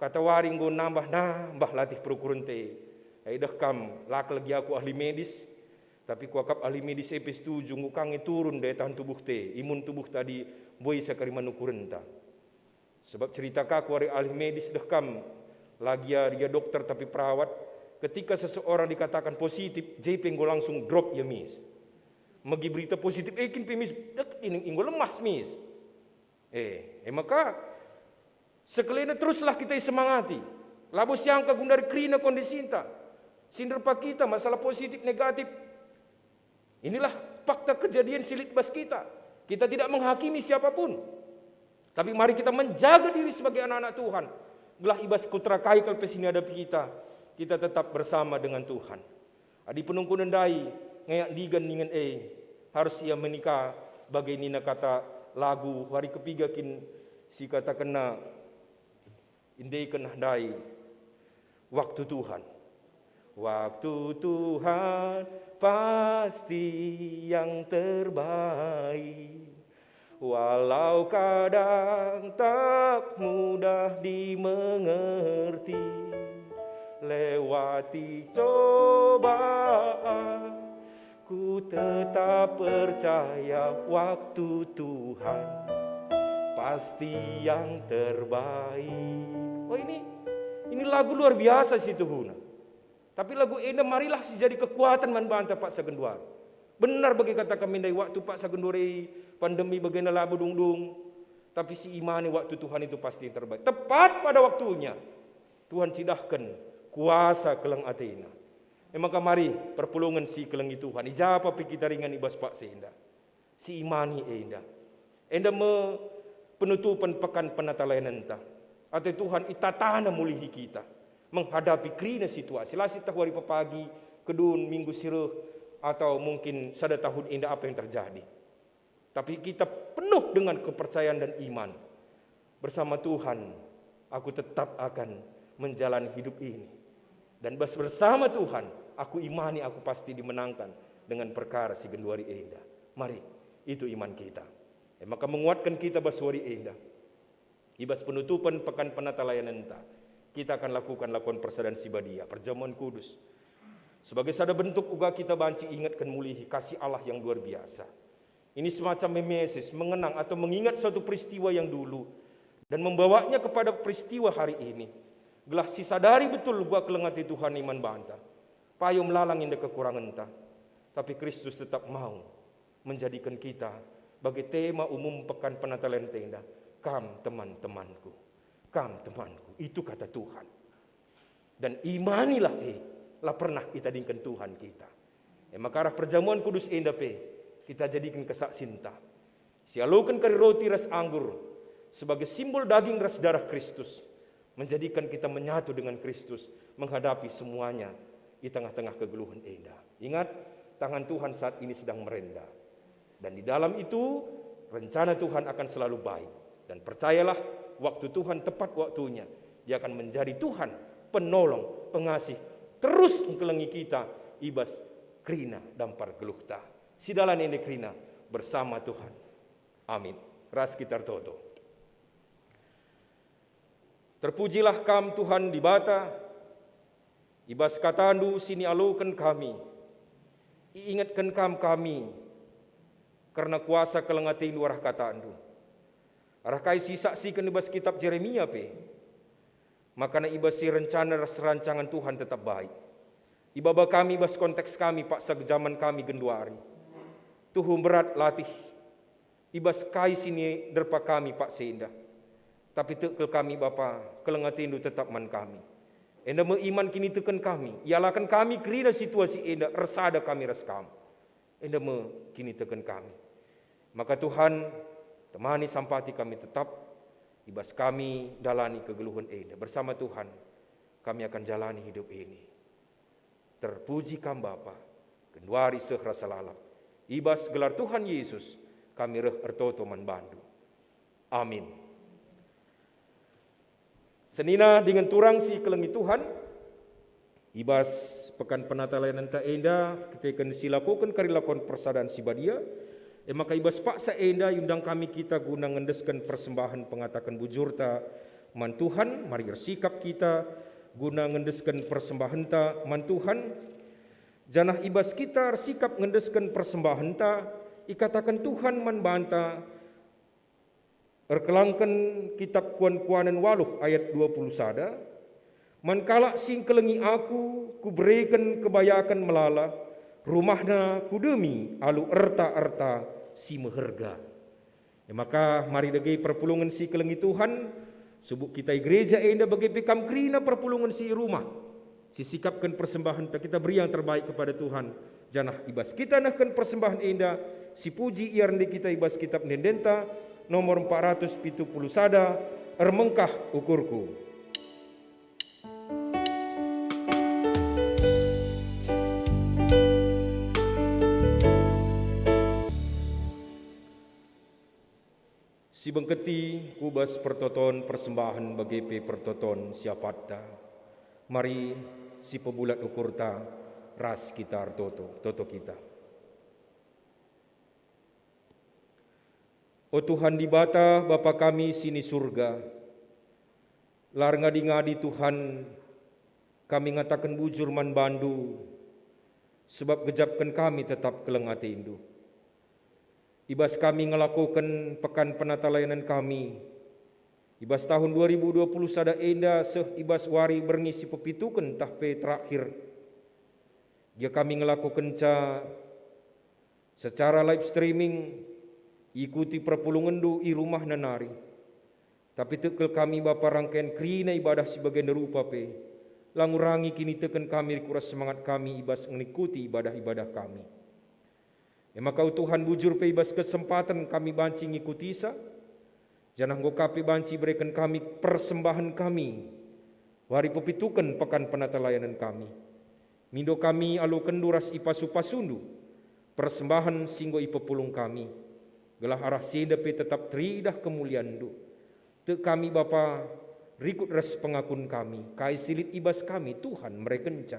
Katawari enggo nambah-nambah latih perukurenta. Ai deh kam, la kal gia aku ahli medis, tapi kuakap ahli medis e pe setuju, enggo ka nge turun daya tahan tubuhta, imun tubuhta adi mbue siakap man ukurenta. Sebab cerita ka kuari ahli medis deh kam, la gia, gia dokter tapi perawat, ketika seseorang dikatakan positif, je pe enggo langsung drop ia mis. Megi berita positif, eh, kin pe mis, dek, ini enggo lemas mis. Eh, e maka sekelina teruslah kita isemangati. Labo siangka gundari kerina kondisinta. Si nderpa kita masalah positif negatif. Inilah fakta kejadian si lit bas kita. Kita tidak menghakimi siapapun. Tapi mari kita menjaga diri sebagai anak-anak Tuhan. Gelah i bas kuterakai kal pe si nihadapi kita, kita tetap bersama dengan Tuhan. Adi penungkun ndai ngayak ndigan ningen e, harus ia menikah bage nina kata lagu, wari kepiga kin si katakenna, indeken ndai, waktu Tuhan. Waktu Tuhan pasti yang terbaik. Walau kadang tak mudah dimengerti, lewati cobaan, ku tetap percaya waktu Tuhan pasti yang terbaik. Oh, ini, ini lagu luar biasa si tuhuna. Tapi lagu enda marilah si jadi kekuatan man banta paksa genduari. Benar bagi kata kami ndai, waktu paksa genduari pandemi bagenda labo dung-dung. Tapi si imani waktu Tuhan itu pasti yang terbaik. Tepat pada waktunya Tuhan cidahken kuasa keleng ateNa. E maka mari perpulungen si kelengi Tuhan. I ja pe kita ringan i bas paksa enda. Si imani enda. Enda me penutupen pekan penatalayanenta. Ate Tuhan itatana mulihi kita menghadapi kerina situasi. La sieteh wari pepagi, kedun, minggu si reh, atau mungkin sada tahun enda apa yang terjadi. Tapi kita penuh dengan kepercayaan dan iman. Bersama Tuhan, aku tetap akan menjalani hidup ini. Dan bas bersama Tuhan, aku imani aku pasti dimenangkan dengan perkara si genduari enda. Mari, itu iman kita. E maka menguatken kita bas wari enda. I bas penutupen pekan penatalayanenta, kita akan lakukan lakuan persadan si badia, perjamuan kudus. Sebagai sada bentuk uga kita banci ingetken mulihi kasih Allah yang luar biasa. Ini semacam mimesis, mengenang atau mengingat suatu peristiwa yang dulu dan membawanya kepada peristiwa hari ini. Gelah sisadari betul uga keleng ate Tuhan i man banta. Payo melala nge enda kekurangenta, tapi Kristus tetap mau menjadiken kita bage tema umum pekan penatalayanenta enda, "Kam teman-temanku, kam temanku." Itu kata Tuhan. Dan imanilah e, la pernah itadingken Tuhan kita. E maka arah perjamuan kudus enda pe kita jadiken kesaksinta. Sialoken kari roti ras anggur sebagai simbol daging ras darah Kristus, menjadikan kita menyatu dengan Kristus menghadapi semuanya di tengah-tengah kegeluhen enda. Ingat, tangan Tuhan saat ini sedang merenda. Dan di dalam itu, rencana Tuhan akan selalu baik. Dan percayalah, Waktu Tuhan tepat waktunya, Dia akan menjadi Tuhan, penolong, pengasih, terus engkelengi kita i bas kerina dampar geluhta. Sidalani enda kerina bersama Tuhan. Amin. Ras kita ertoto. Terpujilah Kam, Tuhan Dibata, i bas kataNdu si nialoken kami. Iingetken Kam kami kerna kuasa keleng ateNdu arah kataNdu. Arah kai si isaksiken i bas kitap Jeremia pe, makana i bas si rencana ras rancangan Tuhan tetap baik. Ibaba kami bas konteks kami paksa jaman kami genduari. Tuhu mberat latih i bas kai si niderpa kami paksa enda. Tapi tek kal kami, Bapa, keleng ateNdu tetap man kami. Enda me iman kiniteken kami, ialaken kami kerina situasi enda, ersada kami ras Kam. Enda me kiniteken kami. Maka Tuhan, temani sampati kami tetap, i bas kami dalani kegeluhen enda. Bersama Tuhan, kami akan jalani hidup ini. Terpuji Kam Bapa, genduari seh rasa lalap. I bas gelar Tuhan Yesus, kami reh ertoto man bandu. Amin. Senina dingen turang si kelengi Tuhan, i bas pekan penatalayanenta enda, kiteken si lakoken kari lakon persadan si badia, e maka i bas paksa enda iundang kami kita guna ngendesken persembahen pengataken bujurta man Tuhan. Mari ersikap kita guna ngendesken persembahenta man Tuhan. Janah i bas kita ersikap ngendesken persembahenta, ikataken Tuhan man banta, erkelangken Kitap Kuan-kuanen waluh ayat dua puluh sada, "Man kalak si engkelengi Aku, Kubereken kebayaken melala, rumahna Kudemi alu erta-erta si meherga." E maka, mari dage perpulungen si kelengi Tuhan, subuk kita i gereja enda bage pe kam kerina perpulungen si i rumah, si sikapken persembahenta, kita beri yang terbaik kepada Tuhan, janah i bas kita nehken persembahen enda, sipuji ia rende kita i bas Kitap Ende-endenta, nomor empat ratus pitu puluh sada, "Ermengkah ukurku." Sibengketi ku bas pertoton persembahen bage pe pertoton si apatta. Mari sipebulat ukurta ras kita ertoto. Toto kita. O Tuhan Dibata, Bapa kami si ni Surga, la erngadi-ngadi Tuhan, kami ngataken bujur man bandu, sebab gejapken kami tetap keleng atendu. I bas kami ngelakoken pekan penatalayanen kami, i bas tahun dua ribu dua puluh sada enda seh i bas wari berngi si pepituken ntah pe terakhir, gia kami ngelakokenca secara live streaming, ikuti perpulungenndu i rumahna nari. Tapi tek kal kami Bapa rangken kerina ibadah si bagenda rupa pe, la ngurangi kiniteken kami ku ras semangat kami i bas ngikuti ibadah-ibadah kami. E maka, o Tuhan, bujur pe i bas kesempaten kami banci ngikutisa, janah enggo ka pe banci ibereken kami persembahen kami, wari pepituken pekan penatalayanen kami. Mindo kami alokenndu ras ipasu-pasundu persembahen si enggo ipepulung kami, gelah arah si enda pe tetap teridah kemulianndu. Tek kami Bapa, rikut ras pengakun kami, kai si lit i bas kami Tuhan merekenca.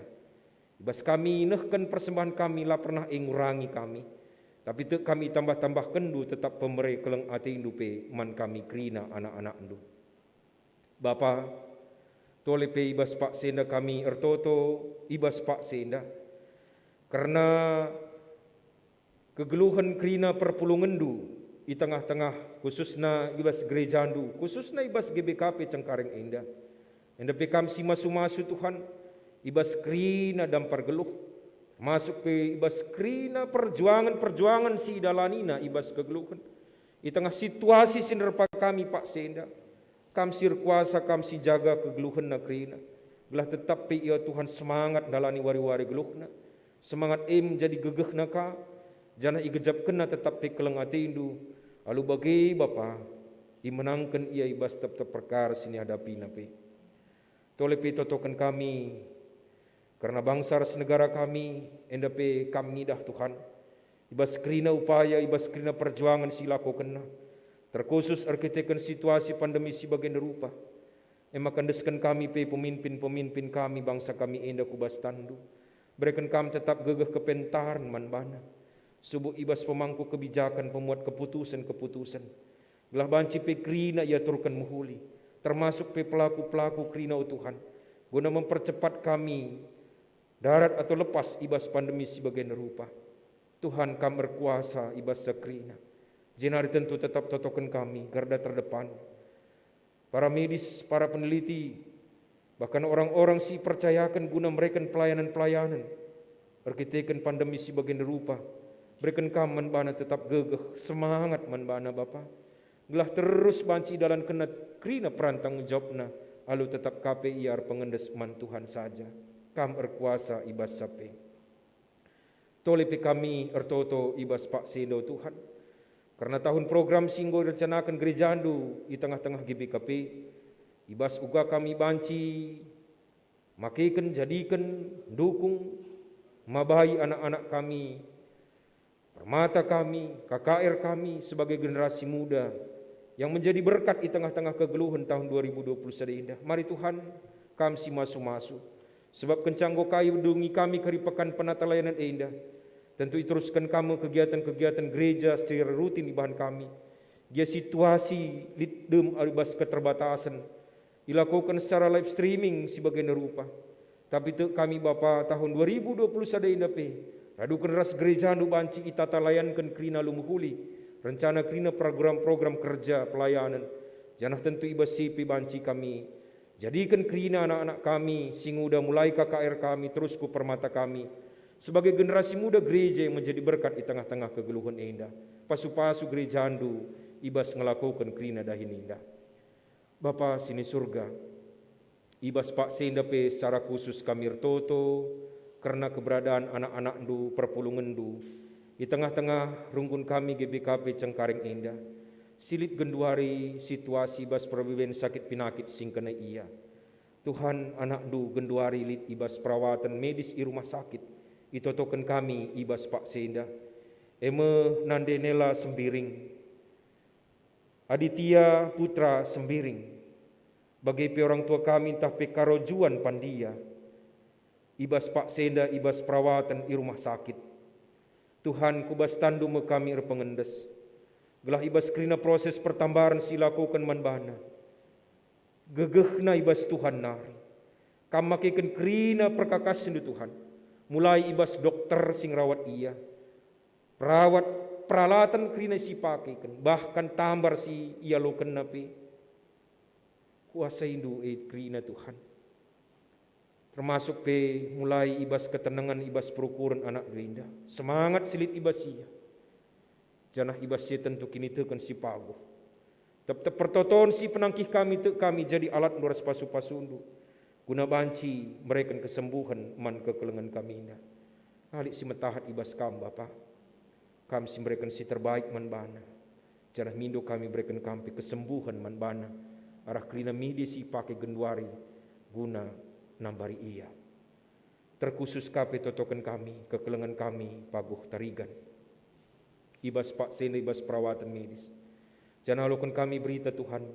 I bas kami nehken persembahen kami la pernah e ngurangi kami, tapi tek kami itambah-tambahkenndu tetap pemere keleng atendu pe man kami kerina anak-anakndu. Bapa, tole pe i bas paksa enda kami ertoto i bas paksa enda, kerna kegeluhen kerina perpulungenndu i tengah-tengah, khususna i bas gerejandu, khususna i bas G B K P Cengkareng enda. Enda pe kam si masu-masu, Tuhan, i bas kerina dampar geluh, termasuk pe i bas kerina perjuangan-perjuangan si idalanina i bas kegeluhen. I tengah situasi si nderpa kami paksa enda, Kam si erkuasa, Kam si jaga kegeluhenna kerina, gelah tetap pe ia Tuhan semangat ndalani wari-wari geluhna. Semangat e menjadi gegehna ka, janah igejapkenna tetap pe keleng atendu, alu bage, Bapa, imenangken ia i bas tep-tep perkara si niadapina pe. Tole pe totoken kami, kerna bangsa ras negara kami, enda pe Kam ngidah, Tuhan, i bas kerina upaya, i bas kerina perjuangan si ilakokenna. Terkhusus erkiteken situasi pandemi si bagenda rupa, e maka endesken kami pe peminpin-peminpin kami bangsa kami enda ku bas tanNdu. Bereken Kam tetap gegeh kepentaren man bana, subuk i bas pemangku kebijakan, pemuat keputusen-keputusen, gelah banci pe kerina iaturken mehuli, termasuk pe pelaku-pelaku kerina, o Tuhan, guna mempercepat kami darat atau lepas i bas pandemi si bagenda rupa. Tuhan, Kam erkuasa i bas kerina, jenari tentu tetap totoken kami garda terdepan, para medis, para peneliti, bahkan orang-orang si ipercayaken guna mereken pelayanan-pelayanan erkiteken pandemi si bagenda rupa. Bereken Kam man bana tetap gegeh, semangat man bana, Bapa, gelah terus banci idalankenna kerina peran tanggung jawabna, alu tetap ka pe ia erpengendes man Tuhan saja. Kam erkuasa i bas sape. Tole pe kami ertoto i bas paksa enda, o Tuhan, kerna tahun program si enggo irencanaken gerejaNdu i tengah-tengah G B K P, i bas uga kami banci makeken, jadiken, dukung, mabai anak-anak kami, permata kami, K K R kami sebagai generasi muda yang menjadi berkat i tengah-tengah kegeluhen tahun dua ribu dua puluh sada enda. Mari Tuhan, Kam si masu-masu, sebab kenca enggo Kam idungi kami kari pekan penata layanan enda, tentu iterusken Kam kegiatan-kegiatan gereja secara rutin ibahan kami. Gia situasi lit dem i bas keterbatasen, ilakoken secara live streaming si bagenda rupa. Tapi tek kami, Bapa, tahun dua ribu dua puluh sada enda pe, raduken ras gerejaNdu banci itata layanken kerina alu mehuli rencana kerina program-program kerja pelayanen, janah tentu i bas si pe banci kami jadiken kerina anak-anak kami si nguda, mulai K K R kami terus ku permata kami, sebagai generasi muda gereja yang menjadi berkat i tengah-tengah kegeluhen enda. Pasu-pasu gerejaNdu i bas ngelakoken kerina dahin enda. Bapa si ni Surga, i bas paksa enda pe secara khusus kami ertoto kerna keberadaan anak-anakNdu, perpulungenNdu, i tengah-tengah runggun kami G B K P Cengkareng enda, si lit genduari situasi i bas perbeben sakit penakit si ngkena ia. Tuhan, anakNdu genduari lit i bas perawatan medis i rumah sakit, itotoken kami i bas paksa enda, e me Nande Nela Sembiring, Aditya Putra Sembiring, bage pe orang tua kami ntah pe Karo Juan Pandia, i bas paksa enda, i bas perawatan i rumah sakit. Tuhan, ku bas tanNdu me kami erpengendes, gelah i bas kerina proses pertambaren si ilakoken man bana, gegehna i bas Tuhan nari. Kam makeken kerina perkakasNdu, Tuhan, mulai i bas dokter si ngerawat ia, perawat, peralatan kerina si ipakeken, bahkan tambar si ialokenna pe. KuasainNdu e kerina, Tuhan, termasuk pe mulai i bas ketenengen i bas perukuren anakNdu enda, semangat si lit i bas ia, janah i bas si e tentu kiniteken si paguh. Tep-tep pertoton si penangkih kami tek kami jadi alatNdu ras pasu-pasuNdu, guna banci mereken kesembuhen man kekelengen kami enda. Lit si metahat i bas Kam, Bapa. Kam si mereken si terbaik man bana, janah mindo kami mereken Kam pe kesembuhen man bana, arah kerina media si ipake genduari guna nambari ia. Terkhusus ka pe totoken kami, kekelengen kami paguh Tarigan, i bas paksa enda, i bas perawatan medis. Janah aloken kami berita, Tuhan,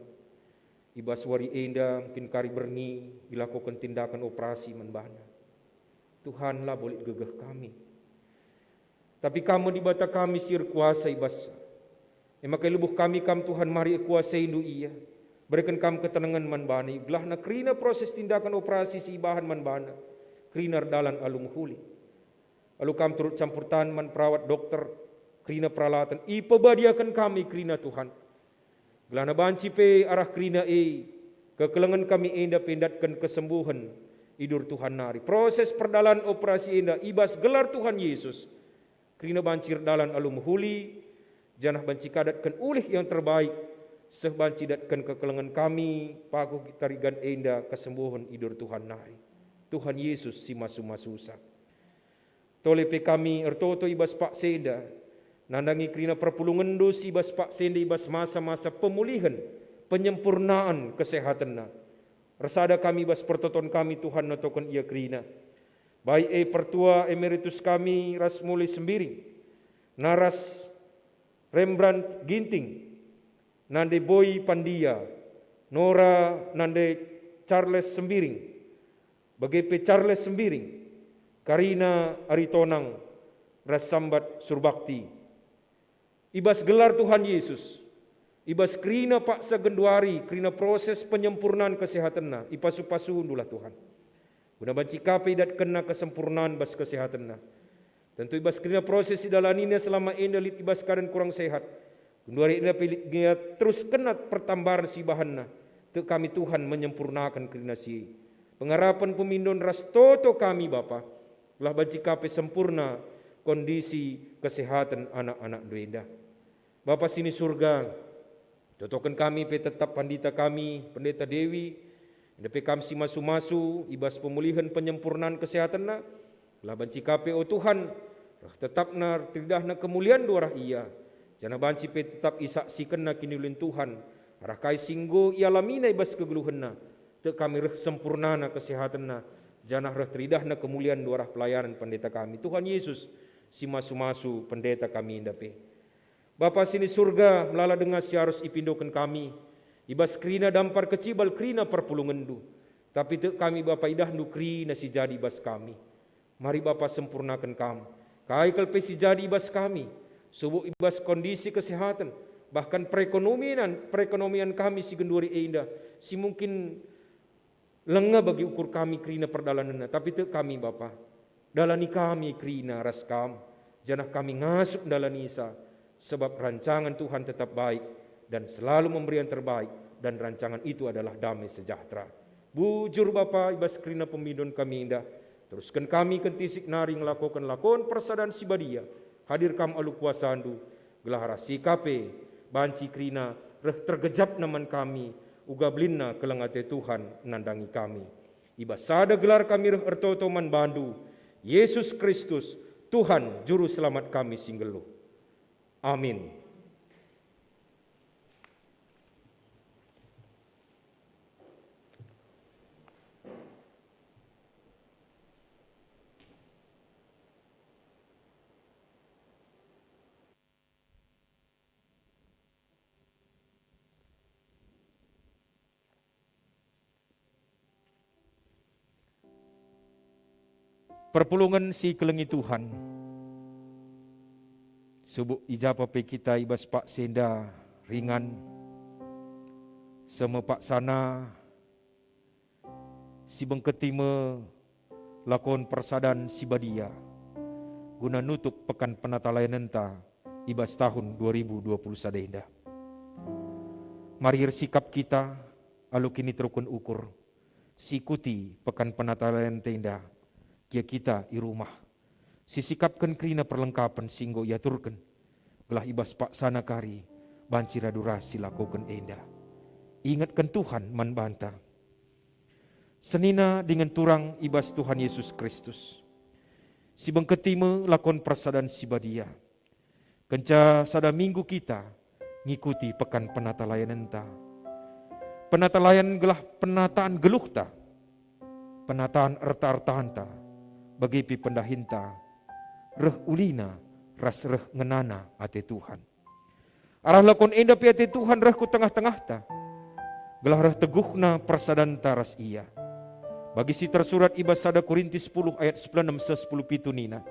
i bas wari enda mungkin kari berngi ilakoken tindakan operasi man bana. Tuhan, labo lit gegeh kami, tapi Kam me Dibata kami si erkuasa i bas. E maka ilebuh kami Kam, Tuhan, mari erkuasainNdu ia. Bereken Kam ketenengen man bana, gelahna kerina proses tindakan operasi si ibahan man bana kerina erdalan alu mehuli. Alu Kam turut campur tangan man perawat, dokter, kerina peralatan, ipebadiaken kami kerina, Tuhan. Gelahna banci pe arah kerina e, kekelengen kami enda pe ndatken kesembuhen i bas Tuhan nari. Proses perdalan operasi enda i bas gelar Tuhan Yesus, kerina banci erdalan alu mehuli, janah banci ka datken ulih yang terbaik, seh banci datken kekelengen kami paguh Tarigan enda kesembuhen i bas Tuhan nari. Tuhan Yesus si masu-masusa. Tole pe kami ertoto i bas paksa enda, nandangi kerina perpulungenNdu si i bas paksa enda i bas masa-masa pemulihen, penyempurnaan kesehatenna. Ersada kami i bas pertoton kami, Tuhan, notoken ia kerina. Bai e Pertua Emeritus kami ras Muli Sembiring, naras Rembrandt Ginting, nande Boy Pandia, Nora nande Charles Sembiring, bage pe Charles Sembiring, Karina Aritonang, ras Sambat Surbakti. I bas gelar Tuhan Yesus, i bas kerina paksa genduari, kerina proses penyempurnan kesehatenna, ipasu-pasundulah Tuhan. Guna banci ka pe idatkenna kesempurnan bas kesehatenna. Tentu i bas kerina proses idalanina selama enda lit i bas keadaan kurang sehat. Genduari enda pe lit gia terus kena pertambaren si ibahanna. Tek kami Tuhan menyempurnaken kerina si e. Pengarapen, pemindon ras toto kami Bapa, gelah banci ka pe sempurna kondisi kesehaten anak-anakndu enda. Bapa si ni Surga, totoken kami pe tetap pandita kami, Pendeta Dewi, enda pe kam si masu-masu i bas pemulihen penyempurnan kesehatenna, gelah banci ka pe, o Tuhan, reh tetapna teridah kemulianNdu arah ia, janah banci pe tetap isaksikenna kiniulin Tuhan, arah kai si enggo ialamina i bas kegeluhenna, tek kami reh sempurnana kesehatenna, janah reh teridah kemulianNdu arah pelayanan pendeta kami. Tuhan Yesus, si masu-masu pendeta kami enda pe. Bapa si ni Surga, melala denga si arus ipindoken kami, i bas kerina dampar kecibal kerina perpulungenNdu. Tapi tek kami Bapa idahndu kerina si jadi i bas kami. Mari Bapa sempurnaken kam. Kai kal pe si jadi i bas kami, subuk i bas kondisi kesehaten, bahkan perekonomian, perekonomian kami si genduari enda, si mungkin langa bagi ukur kami kerina perdalanenna, tapi tek kami Bapa, dalani kami kerina ras kam, janah kami ngasup ndalanisa, sebab rancangan Tuhan tetap baik dan selalu memberi yang terbaik, dan rancangan itu adalah damai sejahtera. Bujur Bapa, i bas kerina pemindon kami enda, terusken kami kentisik nari ngelakoken lakon persadan si badia, hadir kam alu kuasandu, gelah arah si ka pe banci kerina reh tergejapna man kami, uga belinna keleng ate Tuhan nandangi kami. I bas sada gelar kami reh ertoto man bandu, Yesus Kristus, Tuhan Juru Selamat kami si nggeluh. Amin. Perpulungen si ikelengi Tuhan. Subuk i ja pe kita i bas paksa enda ringan, seh me paksana si bengketi me lakon persadan si badia guna nutup pekan penatalayanenta i bas tahun dua ribu dua puluh sada enda. Mari ersikap kita alu kiniteruken ukur, siikuti pekan penatalayanenta enda, gia kita i rumah, sisikapken kerina perlengkapen si enggo iaturken, gelah i bas paksana kari banci radu ras silakoken enda. Ingetken Tuhan man banta. Senina dingen turang i bas Tuhan Yesus Kristus, si bengketi me lakon persadan si badia. Kenca sada minggu kita ngikuti pekan penatalayanenta. Penatalayan gelah penataan geluhta, penataan erta-ertanta, bage pe pendahinta, reh ulina ras reh ngenana ate Tuhan. Arah lakon enda pe ate Tuhan reh ku tengah-tengahta, gelah reh teguhna persadanta ras Ia. Bagi si tersurat i bas sada Korintus sepuluh ayat sepuluh enem seh sepuluh pitu nina,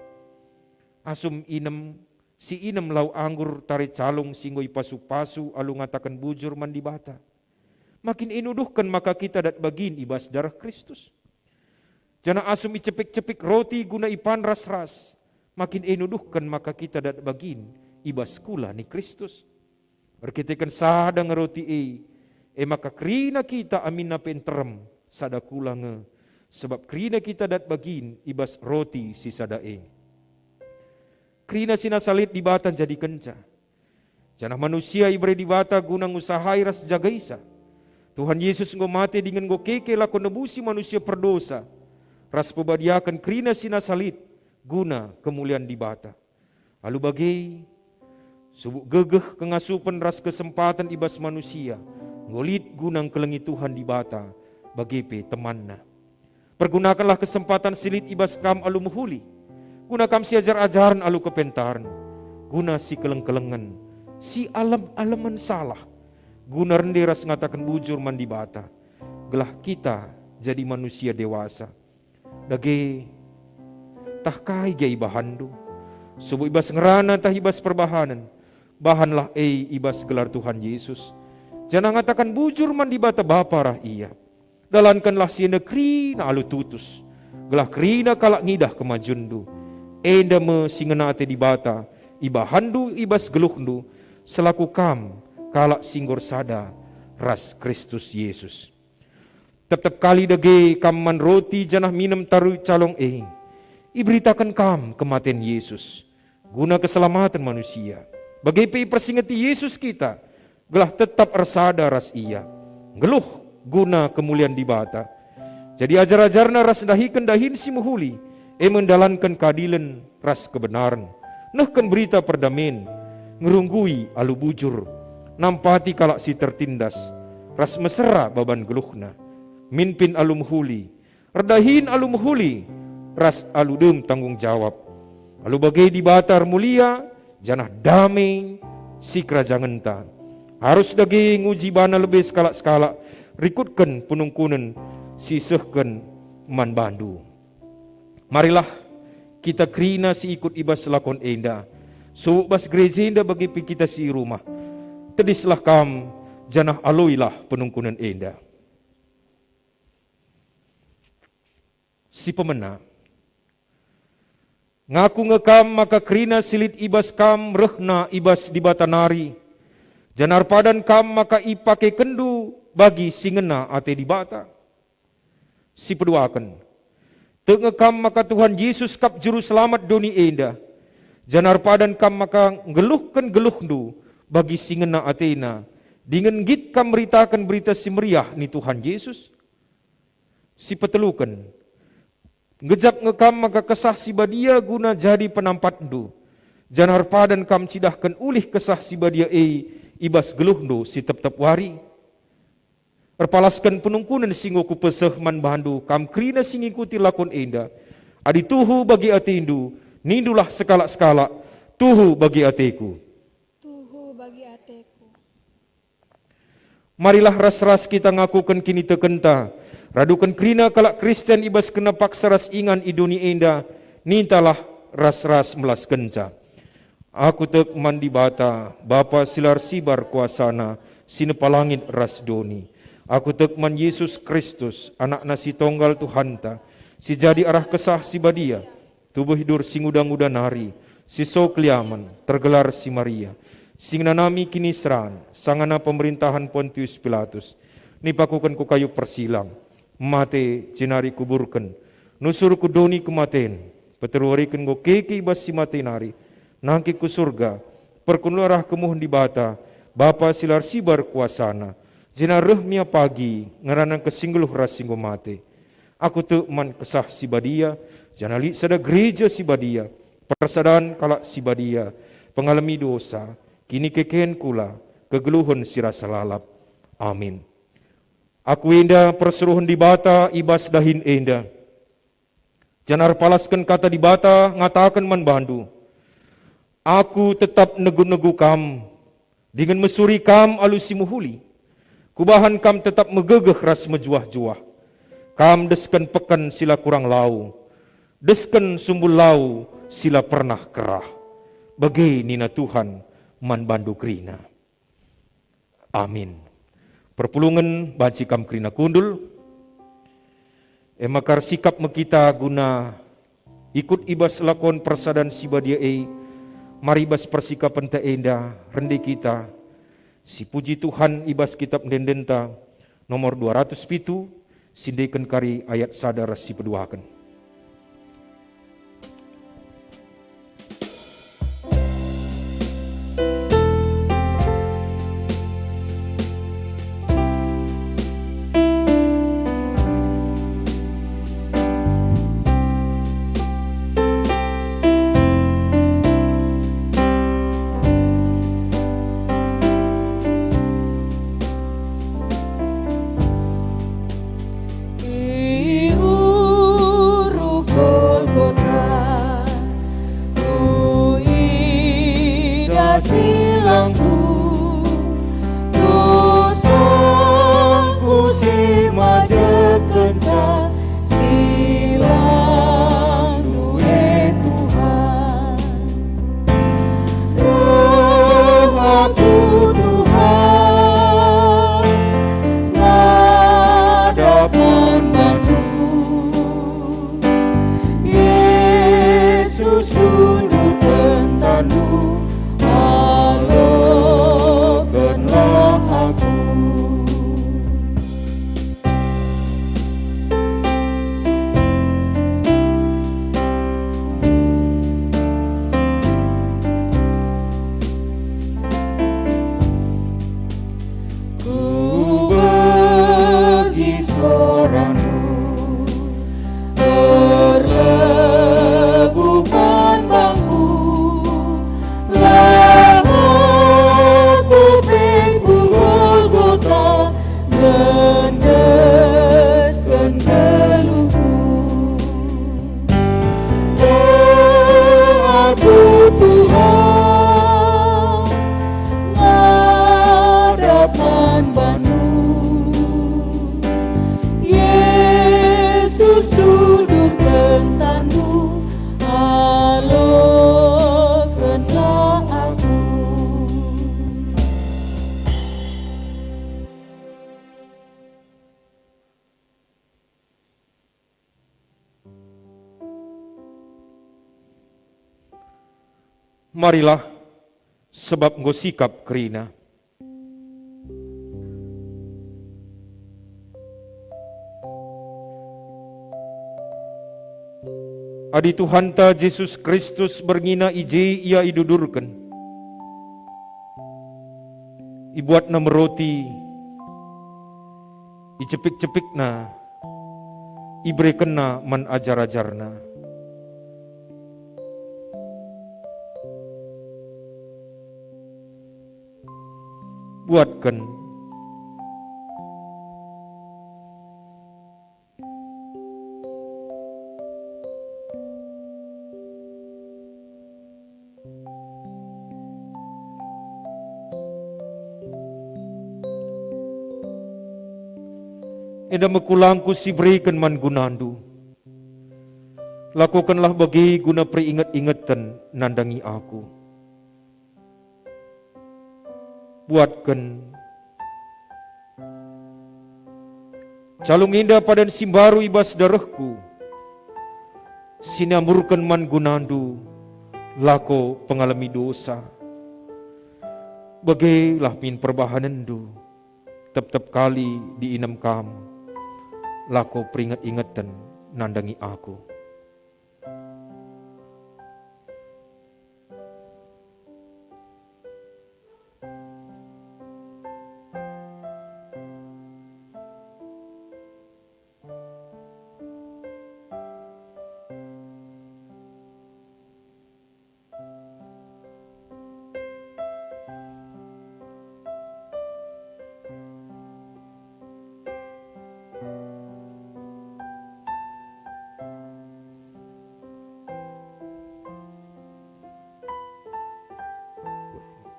"Asum inem, si inem lau anggur tare calung si enggo ipasu-pasu alu ngataken bujur man Dibata, makin e nuduhken maka kita dat bagin i bas dareh Kristus. Janah asum icepik-cepik roti guna ipan ras-ras, makin e nuduhken maka kita dat bagin i bas kula ni Kristus. Erkiteken sada nge roti e, e maka kerina kita aminna pe nterem sada kula nge, sebab kerina kita dat bagin i bas roti si sada e." Kerina si nasa lit Dibata njadikenca, janah manusia ibere Dibata guna ngusahai ras njagaisa. Tuhan Yesus enggo mate dingen enggo keke lako nebusi manusia perdosa, ras pebadiaken kerina si nasa lit guna kemulian Dibata. Alu bage, subuk gegeh, kengasupen ras kesempaten i bas manusia enggo lit guna ngkelengi Tuhan Dibata bage pe temanna. Pergunakenlah kesempatan si lit i bas kam alu mehuli, guna kam siajar-ajaren alu kepentaren, guna sikeleng-kelengen, sialem-alemen salah, guna rende ras ngataken bujur man Dibata, gelah kita jadi manusia dewasa. Dage, tah kai gia ibahanndu? Subuk ibas ngerana tah ibas perbahanen, bahanlah e ibas gelar Tuhan Yesus, janah ngataken bujur man Dibata Bapa arah Ia. Dalankenlah si enda kerina alu tutus, gelah kerina kalak ngidah kemajunndu. Enda me si ngena ate Dibata ibahanndu ibas geluhndu, selaku kam kalak si nggor sada ras Kristus Yesus. Tep-tep kali dage kam man roti janah minem taruy calong e, iberitaken kam kematen Yesus guna keselamaten manusia. Bage pe ipersingeti Yesus kita, gelah tetap ersada ras Ia, nggeluh guna kemulian Dibata. Jadi ajar-ajarNa ras ndahiken dahin si mehuli, e me ndalanken keadilen ras kebenaren, nehken berita perdamen, ngerunggui alu bujur, nampati kalak si tertindas, ras mesera baban geluhna, mimpin alu mehuli, erdahin alu mehuli, ras alu dem tanggung jawab. Alu bage Dibata ermulia, janah dame si kerajangenta. Arus dage nguji bana lebe sekalak-sekalak, rikutken penungkunen si isehken man bandu. Marilah kita kerina si ikut i bas lakon enda, subuk bas gereja enda bage pe kita si i rumah. Tedislah kam, janah aloilah penungkunen enda. Si pemena. Ngaku nge kam maka kerina si lit i bas kam rehna i bas Dibata nari, janah erpadan kam maka ipakekenndu bagi si ngena ate Dibata. Si peduaken. Tek nge kam maka Tuhan Jesus kap Juru Selamat doni enda, janah erpadan kam maka nggeluhken geluhndu bagi si ngena ateNa, dingen nggit kam meritaken Berita Si Meriah ni Tuhan Jesus? Si peteluken, ngejap nge kam maka Kesah Si Badia guna jadi penampatndu, janah erpadan kam cidahken ulih Kesah Si Badia e i bas geluhndu si tep-tep wari? Erpalasken penungkunen si enggo kupeseh man bandu, kam kerina si ngikuti lakon enda. Adi tuhu bagi atendu, nindulah sekalak-sekalak, "Tuhu bagi ateku." Tuhu bagi ateku. Marilah ras-ras kita ngakuken kinitekenta, raduken kerina kalak Kristen i bas kena paksa ras ingan i doni enda, nintalah ras-ras melaskenca. Aku tek man Dibata, Bapa si la ersibar kuasaNa, si nepa langit ras doni. Aku tek man Jesus Kristus, AnakNa si Tonggal Tuhanta, si jadi arah Kesah Si Badia, tubuh idur si nguda-nguda nari, si so keliamen, tergelar si Maria, si ngenanami kiniseran, sangana pemerintahen Pontius Pilatus, nipakuken ku kayu persilang, mate, jenari kuburken, nusur ku doni kematen, peteluariken enggo keke i bas si mate nari, nangkih ku Surga, perkuno arah kemuhen Dibata, Bapa si la ersibar kuasaNa, jenari reh me ia pagi ngeranan si nggeluh ras si enggo mate. Aku tek man Kesah Si Badia, janah lit sada gereja si badia, persadan kalak si badia, pengalemi dosa, kinikeken kula, kegeluhen si rasa lalap. Amin. Aku enda persuruhen Dibata i bas dahin enda. Janah erpalasken kata Dibata ngataken man bandu, Aku tetap negu-negu kam, dingen mesuri kam alu si mehuli. Kubahan kam tetap megegeh ras mejuah-juah. Kam desken peken si la kurang lau, desken sumbul lau si la pernah kerah. Bage nina Tuhan man bandu kerina. Amin. Perpulungen banci kam kerina kundul. E maka ersikap me kita guna ikut i bas lakon persadan si badia e. Mari i bas persikapenta enda rende kita sipuji Tuhan i bas Kitap Ende-endenta nomor dua ratus pitu, siendeken kari ayat sada ras sipeduaken. Endesken geluhku. O aku Tuhan, ngadap man bandu. Yesus, dudurken tanNdu, alokenlah aku. Marilah, sebab enggo sikap kerina. Adi Tuhanta Jesus Kristus berngi ena i je Ia idudurken, ibuatNa me roti, icepik-cepikNa, iberekenNa man ajar-ajarNa. Buatken. Enda me kulangku si ibereken man gunandu. Lakokenlah bage guna peringet-ingeten nandangi aku. Buatken. Calung enda padan si mbaru i bas darehku, si niamburken man gunandu, lako pengalemi dosa. Bagelah min perbahanenndu, tep-tep kali diinem kam, lako peringet-ingeten nandangi aku.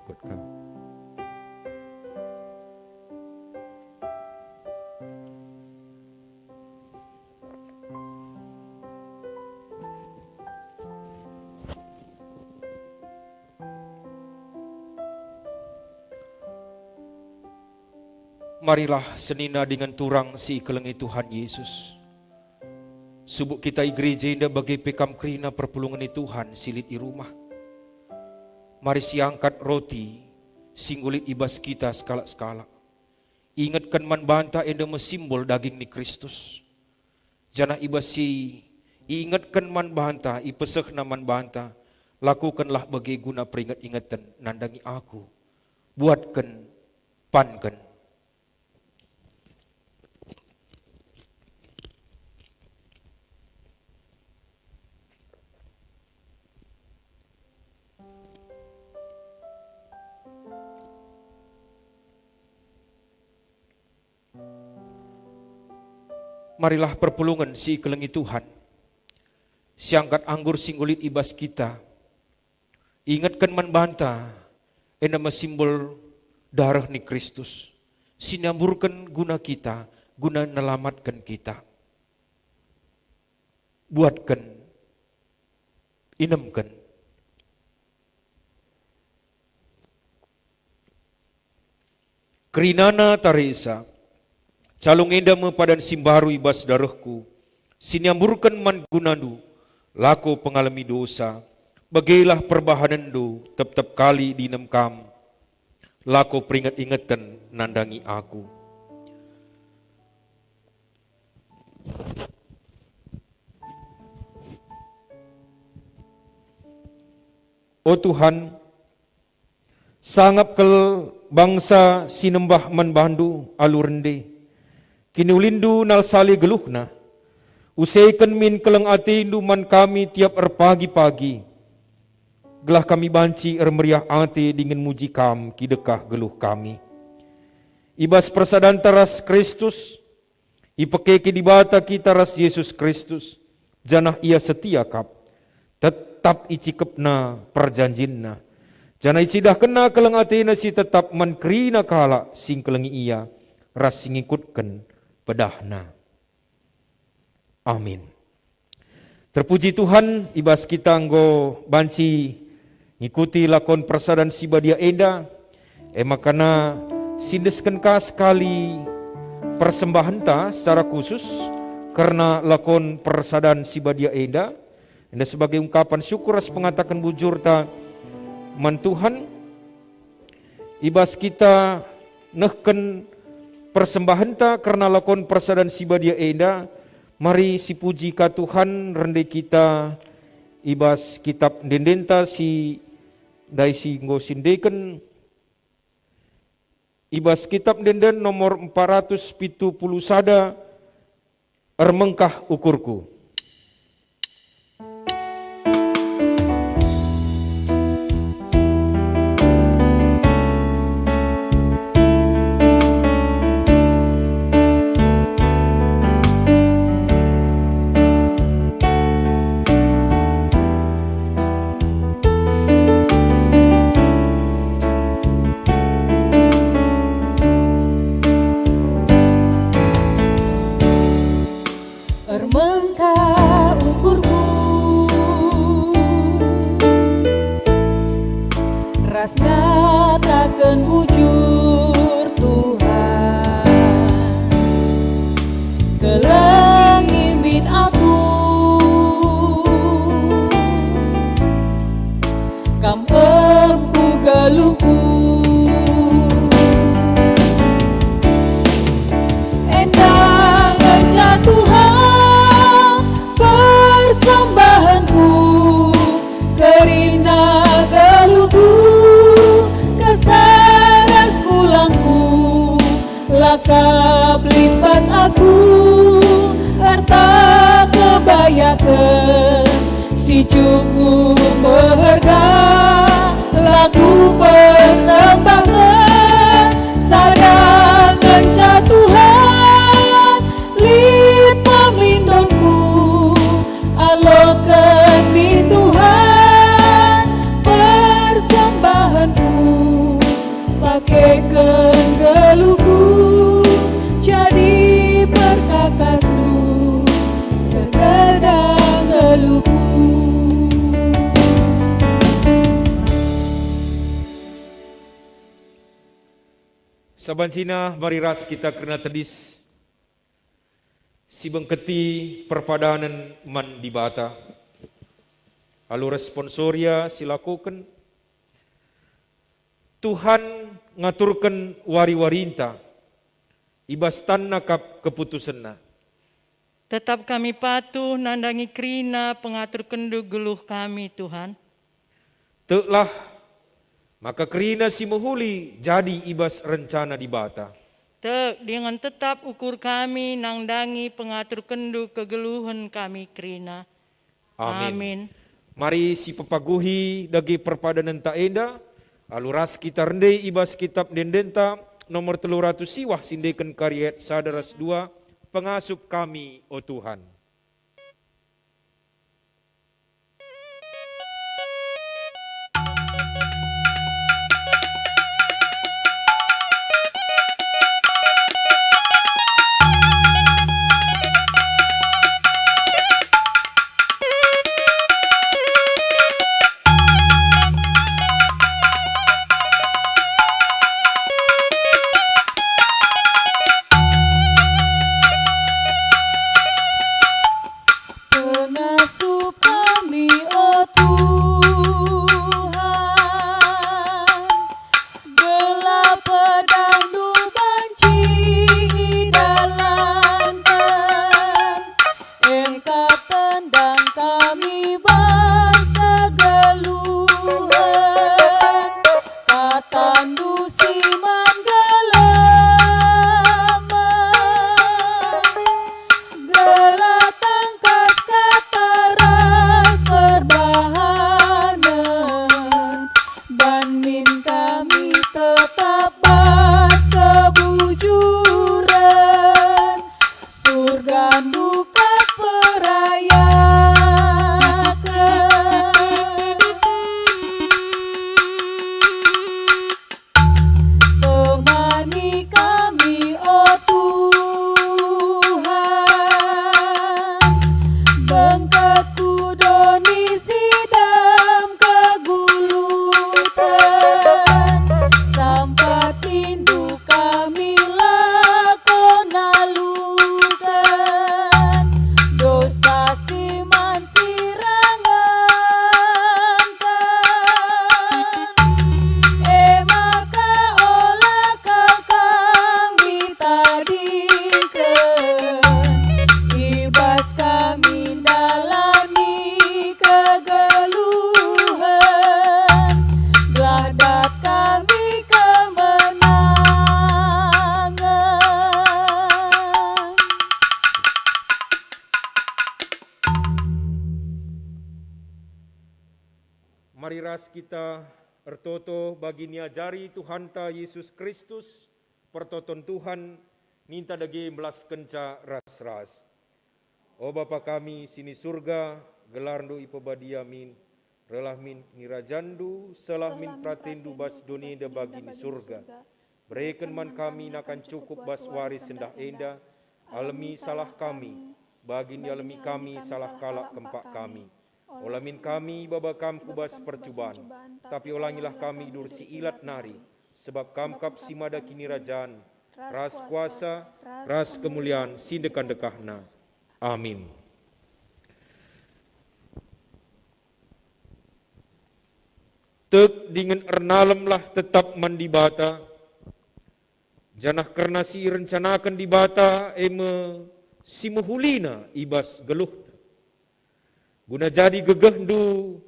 Buat kam. Marilah senina dingen turang si ikelengi Tuhan Yesus. Subuk kita i gereja enda bage pe kam kerina perpulungen ni Tuhan si lit i rumah. Mari siangkat roti si enggo lit i bas kita sekalak-sekalak. Ingetken man banta enda me simbol daging ni Kristus. Janah i bas si iingetken man banta, ipesehna man banta, lakokenlah bage guna peringet-ingeten nandangi aku. Buatken, panken. Marilah perpulungen si ikelengi Tuhan, siangkat anggur si enggo lit i bas kita, ingetken man banta, enda me simbol dareh ni Kristus, si niamburken guna kita, guna nelamatken kita. Buatken, inemken. Kerinana taresa, calung enda me padan si mbaru i bas darehku, si niamburken man gunandu, lako pengalemi dosa, bagelah perbahanenndu tep-tep kali diinem kam, lako peringet-ingeten nandangi aku. O Tuhan, sangap kal bangsa si nembah man bandu alu rende. KiniulinNdu nalsali geluhna. Useken min keleng ateNdu man kami tiap erpagi-pagi, gelah kami banci ermeriah ate dingen muji Kam kidekah geluh kami. I bas persadanta ras Kristus, ipekeke Dibata kita ras Jesus Kristus, janah Ia setia kap, tetap icikepNa perjanjinNa, janah icidahkenNa keleng ateNa si tetap man kerina kalak si ngkelengi Ia ras si ngikutken pedahNa. Amin. Terpuji Tuhan, i bas kita enggo banci ngikuti lakon persadan si badia enda, e makana siendesken ka sekali persembahenta secara khusus kerna lakon persadan si badia enda, enda sebagai ungkapan syukur ras pengataken bujurta man Tuhan. I bas kita nehken persembahenta kerna lakon persadan si badia enda, mari sipuji ka Tuhan, rende kita i bas kitab ende-endenta si ndai si enggo siendeken. I bas kitab ende-enden nomor empat ratus pitu puluh sada, Ermengkah ukurku. Ermengkah ukurku ras ngataken bujur, Tuhan. Kelengi min aku, Kam empu geluhku. Enda ngenca Tuhan persembahenku, kerina geluhku, kesah ras kulangku. La kap lit bas aku erta kebayaken si cukup meherga, la kupersembahken sada ngenca Tuhan, lit me min donku. Aloken min Tuhan persembahenku, pakeken geluhku jadi perkakasNdu segedang geluhku. Sabanci mari ras kita kerna tedis si bengketi perpadanen man Dibata. Alu responsoria si lakoken, Tuhan ngaturken wari-warinta, i bas tanNa kap keputusenNa. Tetap kami patuh nandangi kerina pengaturkenNdu geluh kami, Tuhan. Teklah, maka kerina si mehuli jadi i bas rencana Dibata. Tek dingen tetap ukur kami nandangi pengaturkenNdu kegeluhen kami kerina. Amin. Amin. Mari sipepaguhi dage perpadanenta enda, alu ras kita rende i bas kitab ende-endenta nomor telu ratus siwah si endeken kari ayat sada ras dua, Pengasup kami, o Tuhan. ras kita ertoto bagi niajari Tuhanta Yesus Kristus, pertoton Tuhan, ninta dage mbelaskenca ras-ras. O Bapa kami si ni Surga, gelarNdu ipebadia min, rehlah min kinirajanNdu, sehlah min peratenNdu bas doni enda bagi ni Surga. Bereken man kami nakan cukup bas wari sendah enda, alemi salah kami, bagi ialemi kami salah kalak kempak kami. Ola min kami ibaba Kam ku bas percuban, tapi olangilah kami i bas si ilat nari, sebab Kam kap si mada kinirajan, ras kuasa, ras kemulian si ndekah-ndekahna. Amin. Tek dingen ernalemlah tetap man Dibata, janah kerna si irencanaken Dibata e me si mehulina i bas geluhta. Guna jadi gegehndu,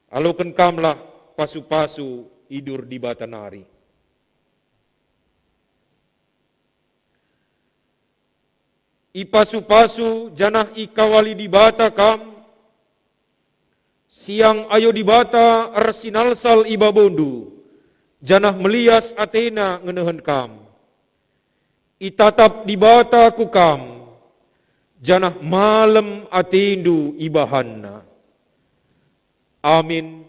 aloken kamlah pasu-pasu idur Dibata nari. Ipasu-pasu janah ikawali Dibata kam, siang ayo Dibata ersinalsal i babondu, janah melias ateNa ngenehen kam. Itatap Dibata ku kam, janah malem atendu ibahanNa. Amin.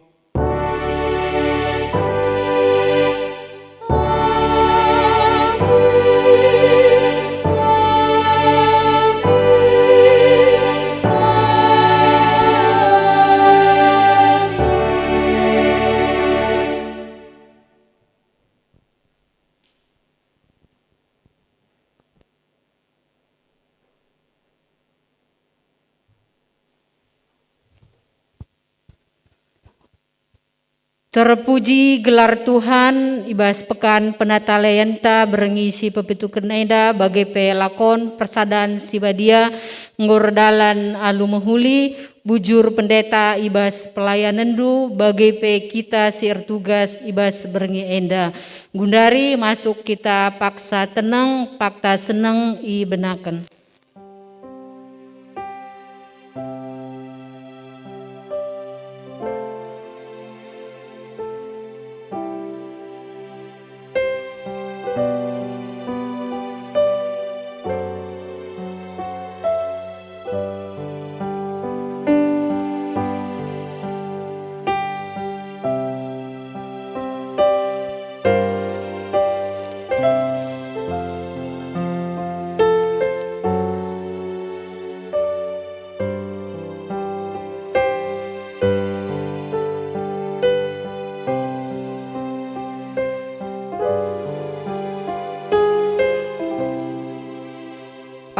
Terpuji gelar Tuhan, i bas pekan penatalaenta berngi si pepituken enda, bage pe lakon persadan si badia enggo erdalan alu mehuli, bujur pendeta i bas pelayanenndu, bage pe kita si ertugas i bas berngi enda. Gundari masuk kita paksa teneng, pakta seneng ibenaken.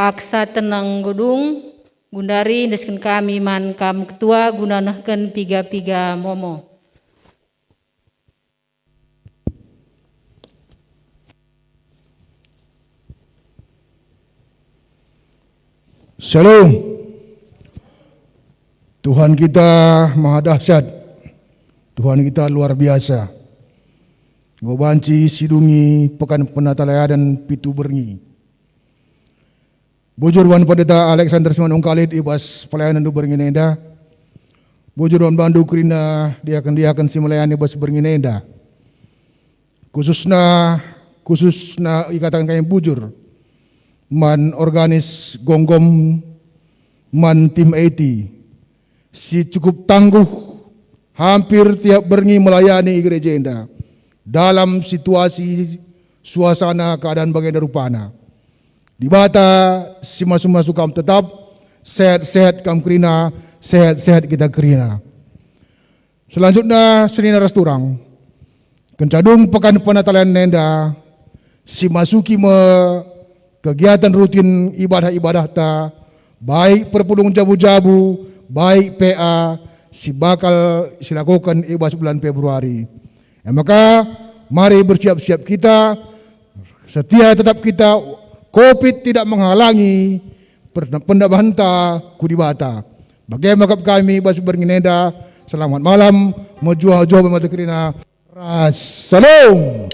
Paksa teneng gedung, gundari endesken kami man kam ketua guna nehken piga-piga momo. Shalom. Tuhan kita maha dahsyat. Tuhan kita luar biasa. Enggo banci sidungi pekan penatalayanen pitu berngi. Bujur man Pendeta Alexander Simanungkalit i bas pelayanan berngi enda. Bujur man bandu kerina diaken-diaken si melayani bas berngi enda. Khususna, khususna ikataken kami bujur man organis Gomgom, man tim A T, si cukup tangguh hampir tiap berngi melayani i gereja enda dalam situasi suasana keadaan bagenda rupana. Dibata si masu-masu kam tetap, sehat-sehat kam kerina, sehat-sehat kita kerina. Selanjutna, senina ras turang. Kenca dung pekan penatalayanen enda, si masuki me kegiatan rutin ibadah-ibadahta, baik perpulung jabu-jabu, baik P A, si bakal silakoken i bas bulan Februari. E maka, mari bersiap-siap kita, setia tetap kita, covid tidak menghalangi per-, pendabahenta ku Dibata. Bage me kap kami bas berngi enda, selamat malam, mejuah-juah mata kerina, ras salom.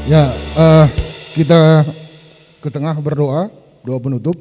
Ya, eh, kita ke tengah berdoa, doa penutup.